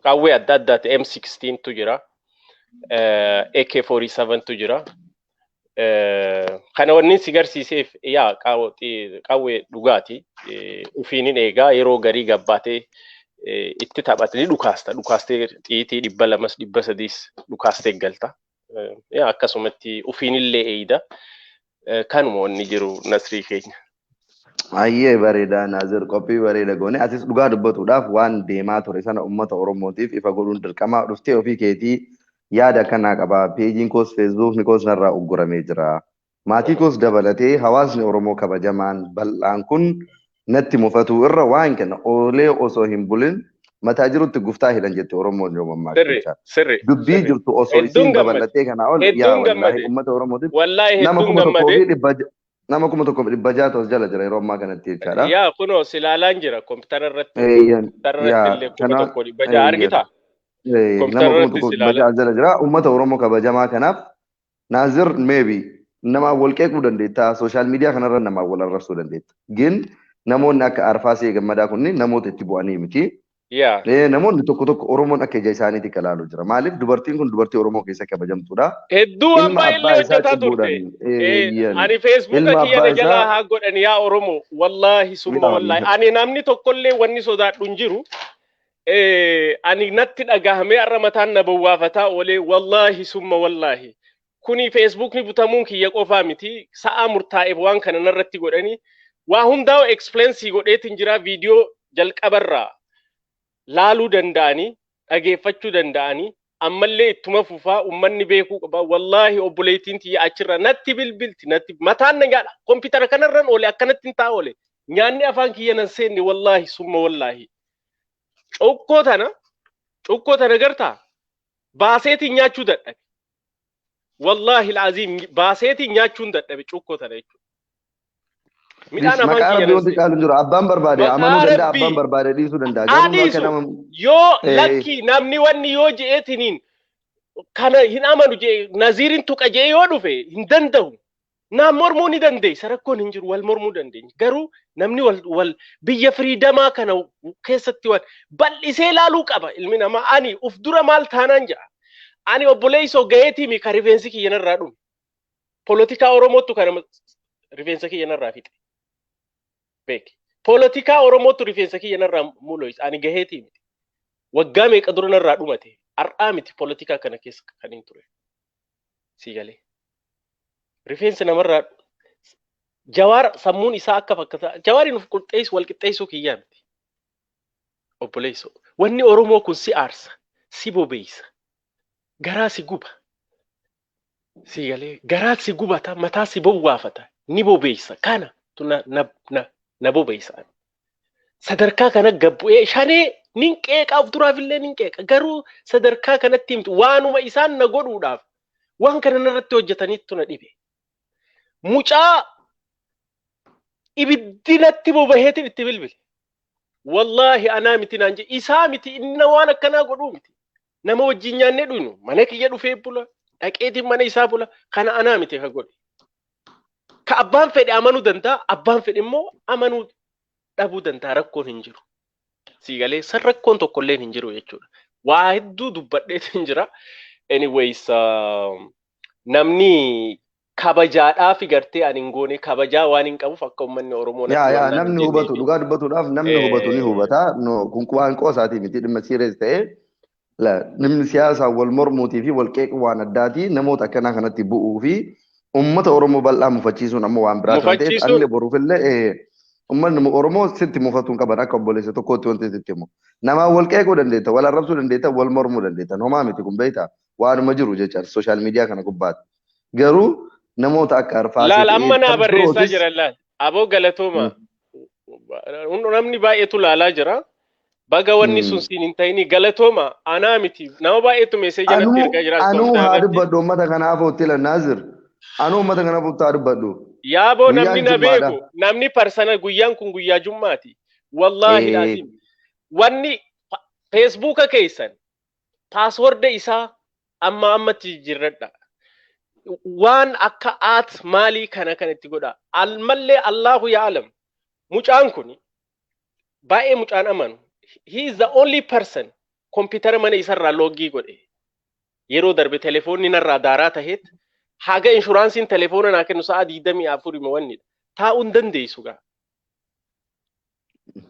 qawwee adda addaati, M16 tu jira. AK-47 tu jira. Kana wanni si garsiiseef yaa qawwee dhugaati. Ufiinin eegaa yeroo garii gabbaatee itti taphatanii dhukaasta. Dhukaastee xiyitii 200s 300s dhukaastee galta. Yaa, akkasumatti ufiinillee eeyida. Kanuma wanni jiru, Nasrii keenya. Baay'ee bareeda, Naazir, qophii bareeda goone. Atis dhugaa dubbatuudhaaf waan deemaa ture sana uummata Oromootiif ifa godhuun dirqama dhuftee ofii keetii yaada akkanaa qaba. Peejiin koos Feesbuukni koos narraa ugguramee jira. Maatii koos dabalatee hawaasni Oromoo kabajamaan bal'aan kun natti mufatu irra waan kana oolee osoo hin bulin mataa jirutti guftaa hidhan jette Oromoon yoo mammaaktu. Sirri. Dubbii jirtu osoo isiin babal'atee kanaa ol yaa wallaahi uummata Oromootiif Wallaahi nama hedduun kuma tokkoo gammade. fi dhibba nama 1600 as jala jira yeroo ammaa kanatti jechaadha. Yaa, kunoo silaalaan jira kompiitara irratti. Eeyyan. Kompiitara irratti Yaa illee kuma kana tokko dhibba ja'a argita. Nama Kompiitara kuma irratti tokko dhibba silaala. ja'a jala jira. Uummata Oromoo kabajamaa kanaaf, Naazir, maybe namaa wal qeequu dandeetta. Social media kanarra namaa wal arrabsuu dandeetta. Gin namoonni akka Arfaasee Gammadaa kunniin namoota itti bu'anii miti. Yaa. Namoonni tokko tokko Oromoon akka ija isaaniitti kalaalu jira. Maaliif dubartiin kun dubartii Oromoo keessa kabajamtuudha. Hedduu Ilma abbaa abbaa illee isaa hojjetaa turte. cubbuudhaan eeyyan. Ani Feesbuuka Ilma kiyya abbaa na jalaa isaa haa godhan yaa Oromoo. Wallaahi summa yaa wallaahi. Ani namni tokkollee wanni sodaadhu hin jiru. Ani natti dhagahamee har'a mataan na bowwaafataa oolee, wallaahi summa wallaahi. Kuni Feesbuukni butamuun kiyya qofaa miti. Sa'aa murtaa'eef waan kana narratti godhanii waa hundaa'u explain sii godheetiin jira, viidiyoo jalqabarraa laaluu danda'anii dhageeffachuu danda'anii ammallee ittuma fufaa ummanni beekuu qaba. Wallaahi obboleettiin tiyya achirra natti bilbilti, natti mataan na nyaadha. Kompiitara kanarran oole, akkanatti hin ta'a oole. Nyaanni afaan kiyya nan seenne, wallaahi summa wallaahi. Cuqqoo tana, cuqqoo tana gartaa baaseetiin nyaachuu dadhabe. Wallaahi al'aziim, baaseetiin nyaachuun dadhabe cuqqoo tana jechuudha. Midhaan afaan Maqaa kiyya Rabbii wanti nan caalu hin jiru. Abbaan barbaade Maqaa amanuu danda'a, Rabbii. abbaan barbaade dhiisuu danda'a. Garuu akka Adiisu nama yoo lakkii namni wanni yoo je'eetiniin kana hin amanu je'e, Naziirin tuqa je'e yoo dhufe hin danda'u. Naan mormuu ni dandeessa, rakkoon hin jiru, wal mormuu dandeenya. Garuu namni wal wal biyya freedomaa kana keessatti waan bal'isee ilaaluu qaba ilmi namaa. Ani uf dura maal taanaan ja'a. Ani obboleessoo gaheetii ka rifeensi kiyya narraa dhume. Polotikaa Oromootu kana rifeensa kiyya narraa fixe. Beeki. Polotikaa Oromootu rifeensa kiyya narraa muloysa. Ani gaheetii miti. Waggaa meeqa dura narraa dhumate. Har'aa miti polotikaa kana keessa kan hin ture. Si galee. Rifeensi namarraa Jawaar sammuun isaa akka fakkaata. Jawaariin of qixxeessu wal qixxeessuu kiyyaa miti. Obboleessoo. Wanni Oromoo kun si aarsa, si bobeessa, garaa si guba. Si galee garaa si gubata, mataa si bowwaafata, ni bobeessa. Kana tu na na na na bobeessa. Sadarkaa kana gabbu'ee shanee nin qeeqa, of duraafillee nin qeeqa. Garuu sadarkaa kanatti himtu waanuma isaan na godhuudhaaf waan kana narratti hojjetaniittu na dhibe. Mucaa ibiddi natti bobaheetiin itti bilbile. Wallaahi anaa miti naan jedhe, isaa miti, inni waan akkanaa godhuu miti. Nama wajjin nyaannee dhuynu, mana kiyya dhufee bula, dhaqeetiin mana isaa bula, kana anaa miti ka godhe. Ka abbaan fedhe amanuu danda'a, abbaan fedhe immoo amanuu dhabuu danda'a, rakkoon hin jiru. Sii galee, san rakkoon tokkollee hin jiru jechuudha. Waa hedduu dubbadheetiin jira. Anyways, namni kabajaadhaaf gartee ani hin goone, kabajaa waan hin qabuuf akka uummanni Oromoo Yaa natti yaa wallaan hin namni hubatu jenneefi. Dhugaa dubbatuudhaaf namni hubatu ni hubata. No, kun waan qoosaatii miti, dhimma serious ta'ee dhimmi siyaasaa wal mormuutii fi wal qeequu waan addaati. Namoota akkanaa kanatti bu'uu fi uummata Oromoo bal'aa mufachiisuun ammoo waan biraati waan ta'eef Mufachiisuun anillee boruufillee uummanni Oromoo sitti mufatuun qaban akka obboleessa tokkootti wanti sitti himu. Namaan wal qeequu dandeetta, wal arrabsuu dandeetta, wal mormuu dandeetta. Homaa miti kun, beektaa, waanuma jiru jecha social media kana gubbaatti. Garuu namoota akka Arfaasee Laal ta'ee amma naa kan barreessaa birootis jira laal. Aboo galatooma. Namni baay'eetu laalaa jira. Baga wanni sun siin hin ta'ini, galatooma, anaa miti. Nama baay'eetu message natti Anuu ergaa jira as anuu haa irratti. dubbadhu uummata kanaaf hottila Naazir. Anuu uummata kanaaf haa dubbadhu. Yaaboo namni Guyyaan na jummaadha. beeku, namni personal, guyyaan kun guyyaa jummaati. Wallaahi laazim. Wanni Facebooka keessan passworda isaa amma ammatti jijjiirradha. Waan akka aat maalii kana kan itti godha. Almallee Allahu ya'alam. Mucaan kun baay'ee mucaan amanu. He is the only person kompiitara mana isarraa login godhe. Yeroo darbe telefoonni narraa daaraa taheet haga inshuraansiin telefoona naa kennu sa'a 24 wannidha. Taa'uu hin dandeessu gaa.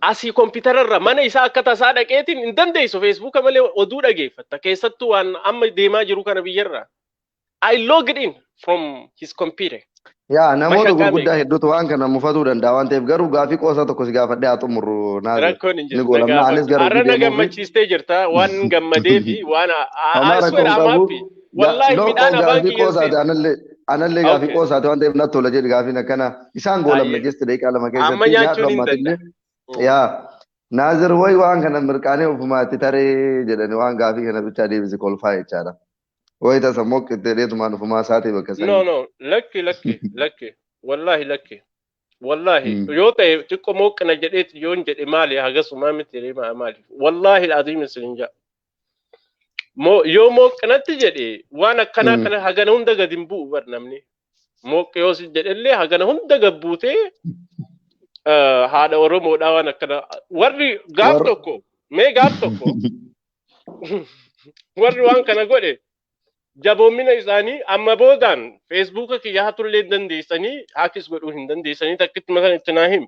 Asii kompiitararra mana isaa akka tasaa dhaqeetiin hin dandeessu, Facebooka malee oduu dhageeffatta. Keessattuu waan amma deemaa jiru kana biyyarraa. I logged in from his computer. Yaa namoota Mashaqaa gurguddaa meeqa? hedduutu waan kana mufatuu danda'a waan ta'eef, garuu gaafii qoosaa tokko si gaafadhee haa xumurru, Naazir. Rakkoon hin Ni jiru. Na goolamna, anis gaafadhu. gara Har'a hojii na deemuufi. gammachiistee jirta. Waan gammadee fi waan Homaa I rakkoon swear I'm qabu. happy. Wallaahi No, midhaan afaan gaafii kiyyan qoosaati seene. anallee gaafii qoosaati waan ta'eef natti tola jedhi gaafiin akkana. Isaan goolamna jeste daqiiqaa 2 Amma keessatti nyaadhu nyaachuun hin ammaatillee. danda'a. Yaa Naazir, wayi waan kana mirqaanee ofumaatti taree jedhani waan gaafii kana bichaa deebisi kolfaa jechaadha. Wayi tasa moqqitee dheetumaan ofumaa isaatii bakka No, sanii. no, lakki, lakki, lakki. Wallaahi lakki. Wallaahi yoo ta'e xiqqoo mooqina jedheet yoon jedhe maali, hagasumaa miti jedhee maali. Wallaahi aziim isin ja'a. Moo yoo mooqinatti jedhe waan akkanaa kana hagana hunda gadi hin bu'u bar namni. Mooqi yoo si jedhellee hagana hunda gad buutee haadha Oromoodhaa waan akkana. Warri gaaf tokko mee gaaf tokko warri waan kana godhe jaboomina isaanii amma boodaan Facebooka kiyya hatullee hin dandeessanii, hackis godhuu hin dandeessanii, takkitti masan itti naa himu.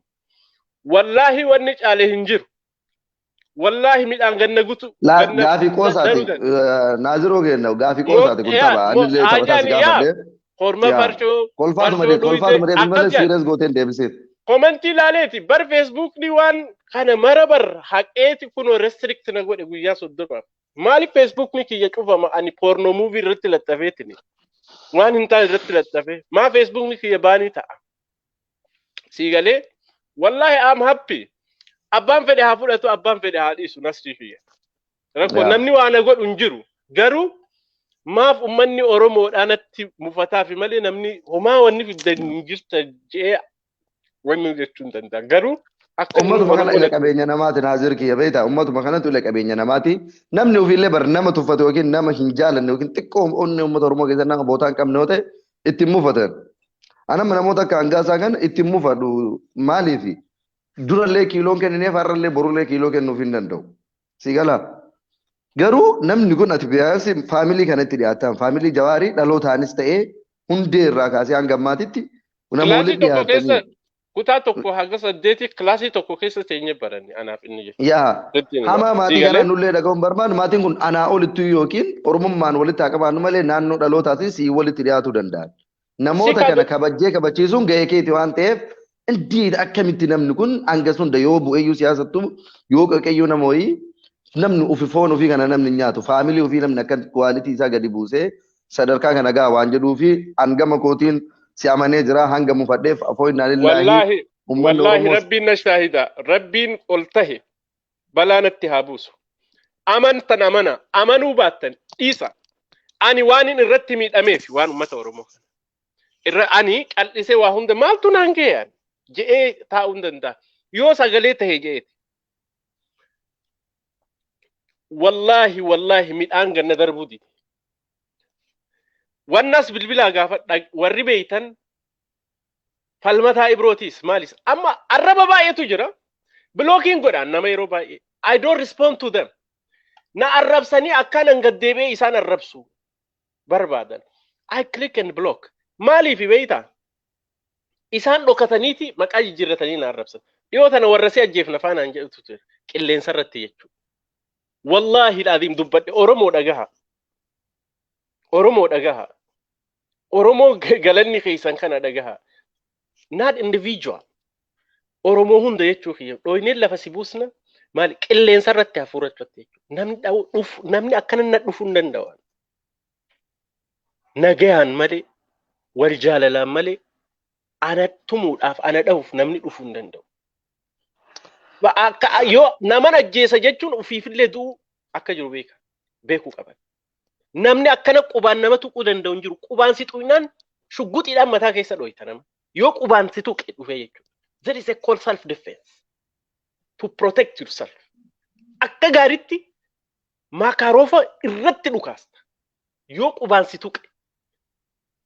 Wallaahi wanni caale hin jiru. Wallaahi midhaan ganna gutu ganna Gaafii qoosaati. daruu danda'a. Naaziroo kenna gaafii qoosaati kun tapha. Anillee taphataa si Yaa gaafadhe. Korma Yaa farshoo kolfaatuma farshoo kolfaatuma dhuyte deebisi malee akkas jedhan. Serious gooteen deebisiif. Commentii ilaaleeti bar Facebookni waan kana mara bar haqeeti kunoo restrict na godhe guyyaa 30. Maaliif Facebookni kiyya cufama? Ani porno movie irratti laxxafeetini? Waan hin taane irratti laxxafe. Maa Facebookni kiyya banii ta'a? Sii galee, wallaahi I'm happy. Abbaan fedhe haa fudhatu, abbaan fedhe haa dhiisu, nasrii kiyya. Rakkoo namni waan na godhu hin jiru. Garuu maaf ummanni Oromoodhaa natti mufataa fi malee namni homaa wanni fiddan hin jirta jedhee Wanni jechuu hin danda'a. Garuu akka inni Ummatuma kana Oromoo ila qabeenya namaati, Naazir kiyya, beektaa? Ummatuma kanatu ila qabeenya namaati. Namni ofiillee bar nama tuffatu yookiin nama hin jaalanne yookiin xiqqoo onnee uummata Oromoo keessa nama bootaa hin qabne yoo ta'e ittiin mufatan. Anamma namoota akka hangaasaa kana ittiin mufadhu. Maaliifi? Durallee kiiloon kennineef, har'allee borullee kiiloo kennuuf hin danda'u. Si galaa? Garuu namni kun ati biyaansi faamilii kanatti dhiyaatan, faamilii Jawaarii dhalootaanis ta'ee hundee irraa kaasee hanga ammaatitti nama Kilaasii walitti tokko keessa dhiyaatanii. Kutaa tokko haga saddeeti kilaasii tokko keessa teenye baranne anaaf inni jechuudha. Yaa Sitti hima. hamaa Sii maatii kana galee? nullee dhaga'uun barbaannu, maatiin kun anaa olitti yookiin Oromummaan walitti haa qabaannu malee naannoo dhalootaatiin sii walitti dhiyaatuu danda'an. Si Namoota kana kabajjee kabachiisuun gahee keeti waan ta'eef, indeed, akkamitti namni kun hanga sunda yoo bu'eeyyuu siyaasattuu yoo qaqeeyyuu nama wayii, namni ufi foon ofii kana namni hin nyaatu, faamilii ofii namni akka quality isaa gadi buusee sadarkaa kana gaha waan jedhuu fi hangama kootiin si amanee jira hanga mufadheef afoo innaa lillaahi. Wallaahi Uummanni wallaahi Oromoos Rabbiin na shaahida. Rabbiin ol tahe balaa natti haa buusu. Amantan amana, amanuu baattan dhiisa. Ani waan inni irratti miidhameef waan uummata Oromoo kana. Irra ani qal'isee waa hunda maaltu naan ga'e ani je'ee taa'uu hin danda'a. Yoo sagalee tahe je'eeti. Wallaahi wallaahi midhaan ganna darbuu dide. Wannas bilbilaa gaafadha warri beeytan, Falmataa Ibrootiis maalis amma arraba baay'eetu jira. Blocking godhaan nama yeroo baay'ee. I don't respond to them. Na arrabsanii akkaan gaddeebi'ee isaan arrabsu barbaadan. I click and block. Maaliif beeytaa? Isaan dhokataniiti maqaa jijjiirratanii na arrabsan. Dhiyoo tana warra si ajjeefna faanaan jedhutu jira. Qilleensa irratti jechuudha. Wallaahi dhaadiim dubbadhe, Oromoo dhagaha. Oromoo dhagaha. Oromoo galanni keessan kana dhagaha. Not individual. Oromoo hunda jechuu kiyya. Dhooyneen lafa si buusna maali qilleensa irratti, hafuura irratti jechuudha. Namni dhufu, namni akkana na dhufuu hin danda'u. Nagayaan malee, wal jaalalaan malee, ana tumuudhaaf, ana dhahuuf namni dhufuu hin danda'u. Akka yoo naman ajjeesa jechuun ofiifillee du'uu akka jiru beeka. Beekuu qaban. Namni akkana qubaan nama tuquu danda'u hin jiru. Qubaan si tuqnaan shugguxiidhaan mataa keessa dhoyta nama. Yoo qubaan si tuqe dhufee jechuudha. There is a call self defense. To protect yourself. Akka gaariitti maakaarofa irratti dhukaasta. Yoo qubaan si tuqe.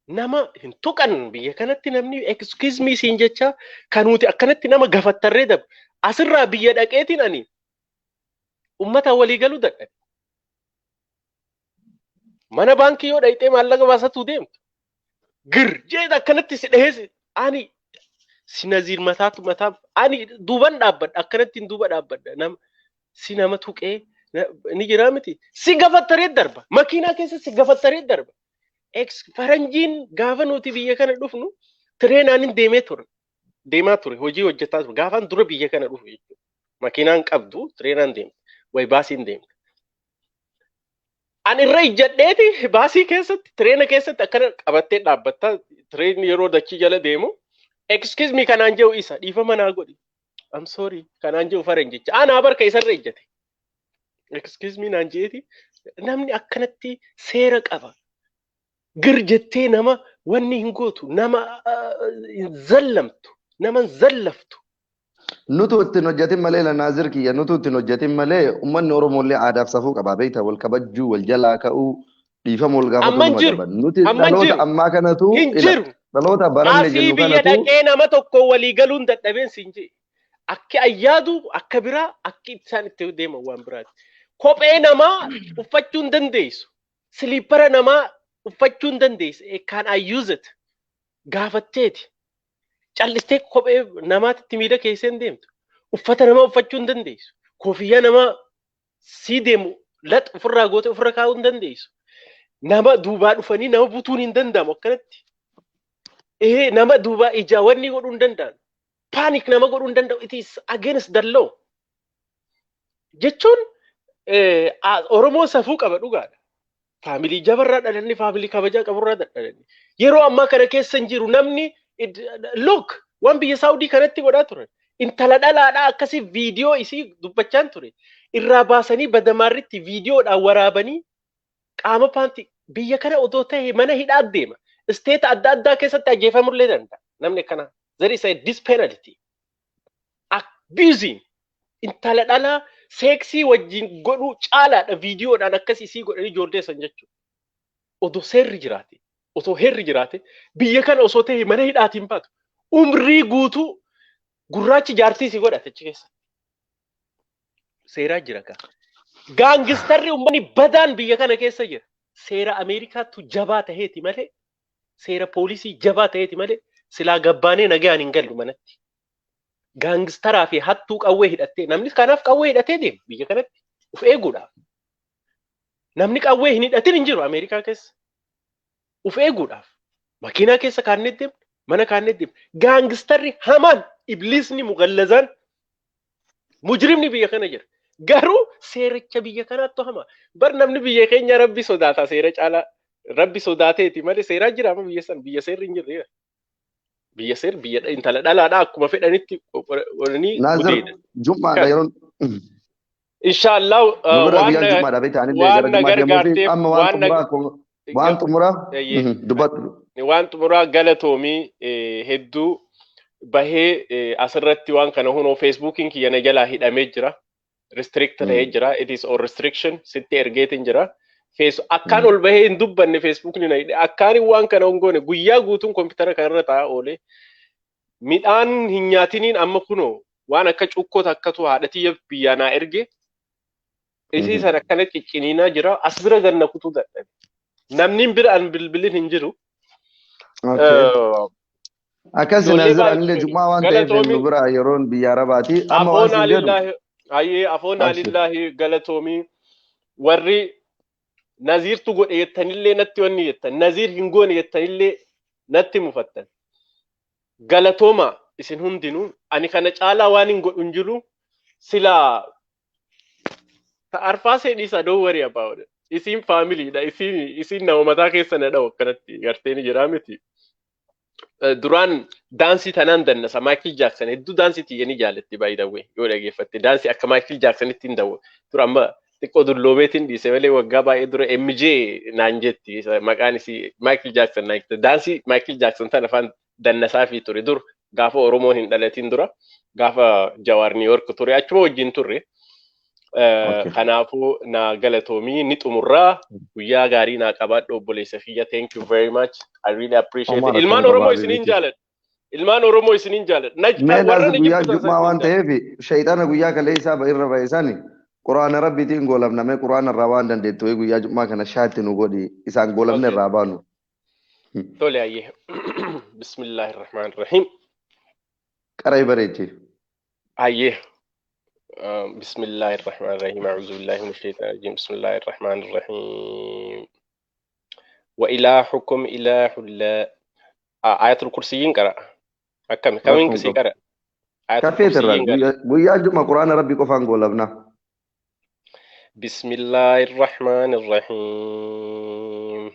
Nama hin tuqan biyya kanatti, namni "Excuse me" siin jecha kan nuti akkanatti nama gafattarree dabu. Asirraa biyya dhaqeetiin ani ummata walii galuu dadhabe. Mana baankii yoo dhaqxee maallaqa baasatu deemtu. Gir jeet akkanatti si dhahee ani si naziir mataatu mataa ani duuban dhaabbadha, akkanatti duuba dhaabbadha, nama si nama tuqee ni jira miti, si gafattaree darba, makiinaa keessa si gafattaree darba. Ex faranjiin gaafa nuti biyya kana dhufnu tireenaan hin deemee ture. Deemaa ture, hojii hojjetaa ture gaafaan dura biyya kana dhufu jechuudha. Makiinaan qabdu, tireenaan deemte wayi baasiin deemte. Ani irra ijjadheeti baasii keessatti, tireena keessatti akkana qabattee dhaabbatta, tireenni yeroo dachii jala deemu "Excuse me" kanaan jedhu isa, "Dhiifama naa godhi. I'm sorry" kanaan jedhu faranjicha. Anaa barka isarra ijjate. "Excuse me" naan jeeti, namni akkanatti seera qaba. Gir jettee nama wanni hin gootu, nama hin zallamtu, nama hin zallaftu. Nutu ittiin hojjetin malee, Naazir kiyya, nutu ittiin hojjetin malee uummanni Oromooillee aadaaf safuu qaba, beektaa? Wal kabajjuu, wal jalaa ka'uu, dhiifama wal gaafatu Amma hin numa jiru. qaban. Nuti Amma hin dhaloota jiru. ammaa kanatu Hin ila jiru. dhaloota baranne Asii jennu biyya kanatu dhaqee nama tokko walii galuun dadhabeen siin jee. Akki ayyaadu akka biraa, akki isaan itti deeman waan biraati. Kophee namaa uffachuu hin dandeessu. Siliippara namaa uffachuu hin dandeessu. Can I use it? Gaafatteeti. Callistee kophee namaatti miila keessa hin deemtu. Uffata namaa uffachuu hin dandeessu. Koofiyyaa namaa sii deemu lax ofirraa gootee ofirra kaa'uu hin dandeessu. Nama duubaa dhufanii nama butuun hin danda'amu akkanatti. Ee, nama duubaa ijaa wanni godhuu hin danda'an. Panic nama godhuu hin danda'u. It is against the law. Jechuun Oromoon safuu qaba, dhugaadha. Faamilii jabarraa dhalanni, faamilii kabajaa qaburraa dhalanni. Yeroo ammaa kana keessa hin jiru namni. Look, waan biyya Saawudii kanatti godhaa turan. Intala dhalaadhaa akkasii viidiyoo isii dubbachaan ture. Irraa baasanii badamaarritti viidiyoodhaan waraabanii qaama paantii biyya kana otoo ta'e mana hidhaa deema. Isteeta adda addaa keessatti ajjeefamullee danda'a namni akkanaa. There is a this penalty. Abusing intala dhalaa seeksii wajjin godhuu caalaadha viidiyoodhaan akkas isii godhanii ijoollee san jechuudha. Odoo seerri jiraate, osoo heerri jiraate, biyya kana osoo ta'e mana hidhaatiin baatu. Umrii guutuu gurraachi jaartii si godhate achi keessa. Seeraa jira kaa. Gangsterri uummanni badaan biyya kana keessa jira. Seera Ameerikaattu jabaa taheeti malee, seera poolisii jabaa taheeti malee, silaa gabbaanee nagaan hin gallu manatti. Gangsteraa fi hattuu qawwee hidhattee namni kanaaf qawwee hidhatee deema biyya kanatti of eeguudhaaf. Namni qawwee hin hidhatin hin jiru Ameerikaa keessa. Of eeguudhaaf. Makiinaa keessa kaannee deemna, mana kaannee deemna. Gangsterri hamaan, ibliisni mugallazaan, mujrimni biyya kana jira. Garuu seericha biyya kanaattu hamaa. Bar namni biyya keenya rabbi sodaata seera caalaa. Rabbi sodaateeti malee seeraa jira amma biyya san biyya seerri hin jirre. Biyya seer biyya intala dhalaadhaa akkuma fedhanitti godhanii Naazir gudeedan. Jummaadha yeroon Inshaallah nu bira waan guyyaan na jummaadha beektaa anillee waan gara na jummaa deemuu fi gargaarteef amma waan waan na xumuraa waan xumuraa dubbadhu. Waan xumuraa galatoomii hedduu bahee asirratti waan kana hunoo Facebookiin kiyya na jalaa hidhamee jira. Restrict ta'ee jira. It is on restriction sitti ergeetiin jira. Akkaan ol bahee hin dubbanne Facebookni na hidhe. Akkaan waan kana hin goone guyyaa guutuun kompiitara kanarra taa'aa oole. Midhaan hin nyaatiniin amma kunoo waan akka cuukkoo takkatu haadha tiyya biyyaa naa erge. Isii sana akkana cicciniinaa jira. As bira ganna kutuu dadhabe. Namni bira an bilbilin hin jiru. Akkas Ijoollee Naazir baay'ee anillee jummaa waan ta'eef galatoomii. Nu bira yeroon biyya Arabaati. Amma waan Afoonaa siin jedhu lillaahi hayyee afoonaa Abshir. Lillaahi galatoomii warri Naziirtu godhe jettanillee natti wanni jettan Naziir hin goone jettanillee natti mufattan. Galatooma isin hundinuu ani kana caalaa waan hin godhu hin jiru silaa arfaa dhiisa, don't worry about it. Isiin familyidha isiin nama mataa keessa na dha'u akkanatti gartee ni jira miti. Duraan daansii tanaan dannasa Michael Jackson hedduu daansii tiyya ni jaalatti, by the way, yoo dhageeffatte daansii akka Michael Jacksonitti hin dawwa. Dura amma xiqqoo dulloomeetiin dhiise malee waggaa baay'ee dura MJ naan jetti maqaan isii Michael Jackson naan jetti. Daansii Michael Jackson tan afaan dannasaa fi ture dur gaafa Oromoon hin dhalatin dura gaafa Jawaar New York ture achuma wajjin turre. Kanaafuu na galatoomii ni xumurraa guyyaa gaarii naa qabaadhu obboleessa kiyya. Thank you very much, I really appreciate it. Homaa Ilmaan rakkoon Oromoo qabaa isiniin beekti. jaaladha. Ilmaan Oromoo isiniin jaaladha. Mee Warra Naazir na guyyaa jibbitan jummaa waan san ta'eef shayxaana guyyaa kalee isaa irra ba'e sani quraana rabbiitiin goolabna mee quraana irraa waan dandeettu wayii guyyaa jummaa kana shaatti nu godhi isaan goolabne irraa baanu. Tole ayyee. Bismillaahi rahmaan rahiim. Qara'ee bareechi. Ayyee. بسم الله الرحمن الرحيم أعوذ بالله من الشيطان الرجيم بسم الله الرحمن الرحيم وإلهكم إله لا آية الكرسي قرأ أكمل كمين Rakkoon كسي qabu. قرأ آية Kafeet irraa الكرسي قرأ guyyaa jummaa quraana rabbii qofaan goolabna. بسم الله الرحمن الرحيم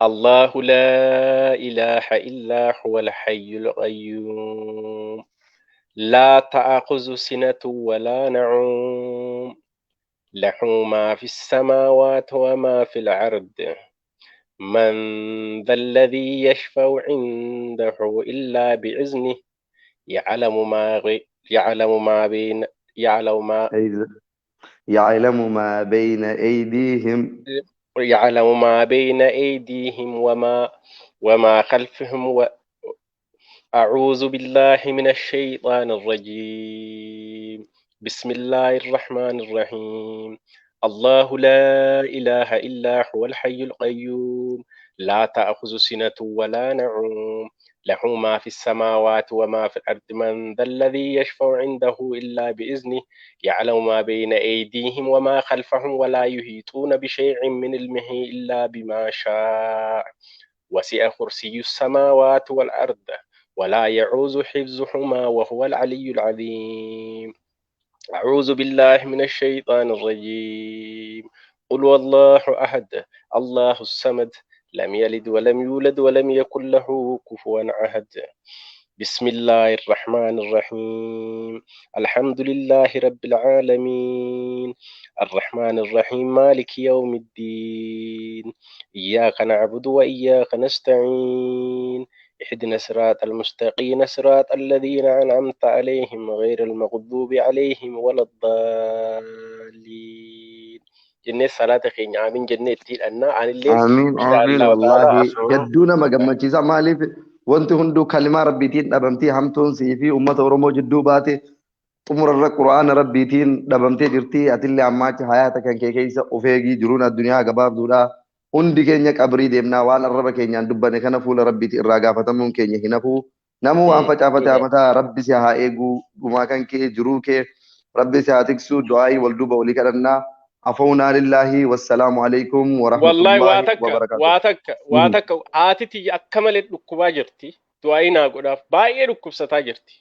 الله لا إله إلا هو الحي القيوم لا تأخذ سنة ولا نوم له ما في السماوات وما في الأرض من ذا الذي يشفع عنده إلا بإذنه يعلم ما بين يعلم ما يعلم ما بين أيديهم يعلم ما بين أيديهم وما خلفهم أعوذ بالله من الشيطان الرجيم بسم الله الرحمن الرحيم الله لا إله إلا هو الحي القيوم لا تأخذ سنة ولا نوم له ما في السماوات وما في الأرض من ذا الذي يشفع عنده إلا بإذنه يعلم ما بين أيديهم وما خلفهم ولا يحيطون بشيء من علمه إلا بما شاء وسع كرسي السماوات والأرض ولا يعوز حفظهما وهو العلي العظيم أعوذ بالله من الشيطان الرجيم قل والله أحد الله الصمد لم يلد ولم يولد ولم يكن له كفوا أحد بسم الله الرحمن الرحيم الحمد لله رب العالمين الرحمن الرحيم مالك يوم الدين إياك نعبد وإياك نستعين اهدنا الصراط المستقيم صراط الذين أنعمت عليهم غير المغضوب عليهم ولا الضالين. Jennee salaata keenya amiin jennee itti hidhannaa anillee. Amiin. Insha Amiin. Allahu ta'ala. Wallaahi Asuma. Hedduu nama gammachiisa. Maaliif wanti hunduu kalimaa rabbiitiin dhabamtii hamtuun sii fi uummata Oromoo jidduu baate xumurarra quraana rabbiitiin dhabamtee jirti. Atillee ammaacha hayaata kan kee keessa of eegii, jiruun addunyaa gabaabduudha. Hundi keenya qabrii deemnaa, waan arraba keenyaan dubbanne kana fuula rabbiiti irraa gaafatamuun keenya hin hafu. Namuu waan facaafate hamataa. Rabbi si haa eeguu, dhumaa kan kee jiruu kee rabbi si haa tiksu. Du'aayii wal duuba walii kadhannaa. Afawnaa lillaahi, wassalaamu alaikum Wallahi waa warahmatullaahi takka wabarakaatuh. Waa takka, waa takka, haati tiyya akka malee dhukkubaa jirti. Du'aayii naa godhaaf, baay'ee dhukkubsataa jirti.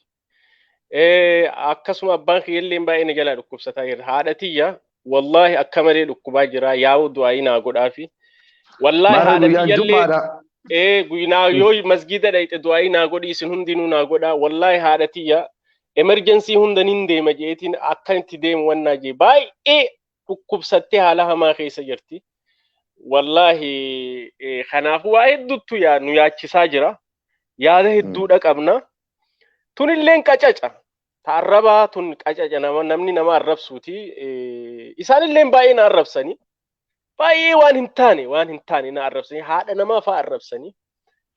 Akkasuma abbaan kiyyallee baay'ee na jalaa dhukkubsataa jira. Haadha tiyya wallahi akka malee dhukkubaa jira. Yaa'u du'aayii naa godhaafi. Wallahi Maara haadha guyyaan tiyyallee jummaadha. Guyyinaa yoo masgida dhayxe du'aayii naa godhi, isin hundinuu naa godhaa. Wallahi haadha tiyya emergency hunda nin deema jeetiin akka itti deemu wannaa jee baay'ee dhukkubsattee haala hamaa keessa jirti. Wallahi kanaafuu waa hedduutu yaa nu yaachisaa jira. Yaada hedduudha qabna. Tunilleen qacaca. Ta arrabaa tun qacaca, nama namni nama arrabsuuti. Isaanilleen baay'ee na arrabsanii. Baay'ee waan hin taane na arrabsanii. Haadha namaa fa'aa arrabsanii.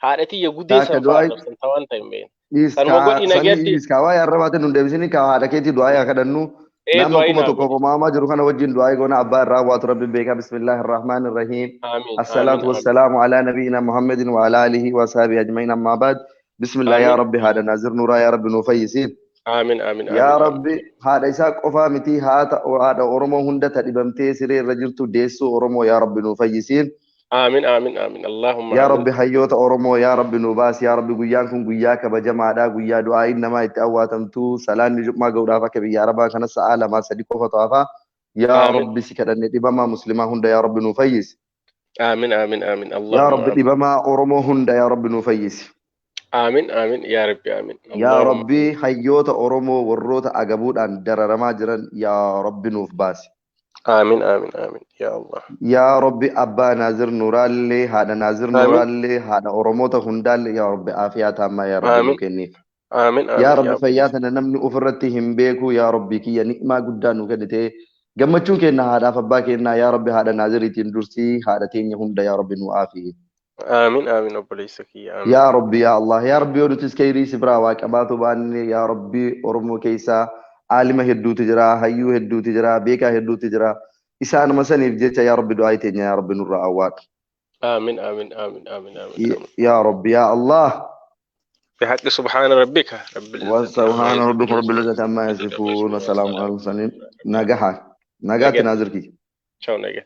Haadha tiyya gudee Taakka san fa'aa du'aayii arrabsan ta waan ta'e hin beekne. dhiis. Sanuma Kaa godhi sanii nagayatti. Dhiis kaa waa'ee arrabaatiin nun deebisini, kaa haadha keetii du'aayii haa kadhannu. Ee Nama du'aayii kuma naa tokko godhi. qomaamaa jiru kana wajjin du'aayii goona, abbaa irraa waatu rabbi beekaa. Bismillaahi irrahmaani irrahiim. Amiin amiin. الصلاة amiin. والسلام على نبينا محمد وعلى آله وصحبه أجمعين، أما بعد، بسم الله يا Amiin. ربي هذا نازر نورا يا رب نفيسين. Amiin amiin. Yaa amiin amiin. Rabbi, haadha isaa qofaa miti, haata haadha Oromoo hunda ta dhibamtee siree irra jirtu, deessuu Oromoo, yaa Rabbi nu fayyisiin. Amiin amiin amiin. Allahumma Yaa amiin. Rabbi, hayyoota Oromoo yaa Rabbi nu baasi. Yaa Rabbi, guyyaan kun guyyaa kabajamaadha, guyyaa du'aa'iin namaa itti awwaatamtu, salaanni jummaa ga'uudhaaf akka biyya Arabaa kana sa'a 2 3 qofatu hafa. Yaa Amiin. Rabbi, si kadhanne, dhibamaa muslimaa hunda yaa Rabbi nu fayyisi. Amiin amiin amiin. Yaa Allahumma Rabbi, amiin. dhibamaa Oromoo hunda yaa Rabbi nu fayyisi. Amiin amiin yaa Rabbi amiin. Yaa Allahumma Rabbi, hayyoota Oromoo warroota agabuudhaan dararamaa jiran yaa Rabbi nuuf baasi. Amiin amiin amiin yaa Allah. Yaa Rabbi, abbaa Naazir Nuuraallee, haadha Naazir Amiin. Nuuraallee, haadha Oromoota hundaallee yaa Rabbi aafiyaa taammaa yaa Rabbi nuu Amiin kenniif. amiin Yaa amiin Rabbi, yaa fayyaa tana namni ofirratti hin beeku. Yaa Rabbi kiyya, ni'maa guddaa nu kennite, gammachuun kenna haadhaaf abbaa kennaa. Yaa Rabbi, haadha Naaziriitiin dursii haadha teenya hunda yaa Rabbi nu aafii. Amiin amiin obboleessa kiyya amiin. Yaa Rabbi, yaa Allah, yaa Rabbi, yoo nutis kayrii si biraa waa qabaatu baanne, yaa Rabbi, Oromoo keessaa aalima hedduutu jira, hayyuu hedduutu jira, beekaa hedduutu jira. Isaanuma saniif jecha yaa Rabbi du'aa teenya yaa Rabbi nurraa awwaadhu. Amiin amiin amiin amiin amiin amiin. Yaa Rabbi, yaa Allah. بحق سبحان ربك رب العزة عما وسبحان ربك رب يصفون. العزة عما يصفون وسلام على المرسلين. نجاحا نجاة نجاة. نازركي. Ciao nagaya.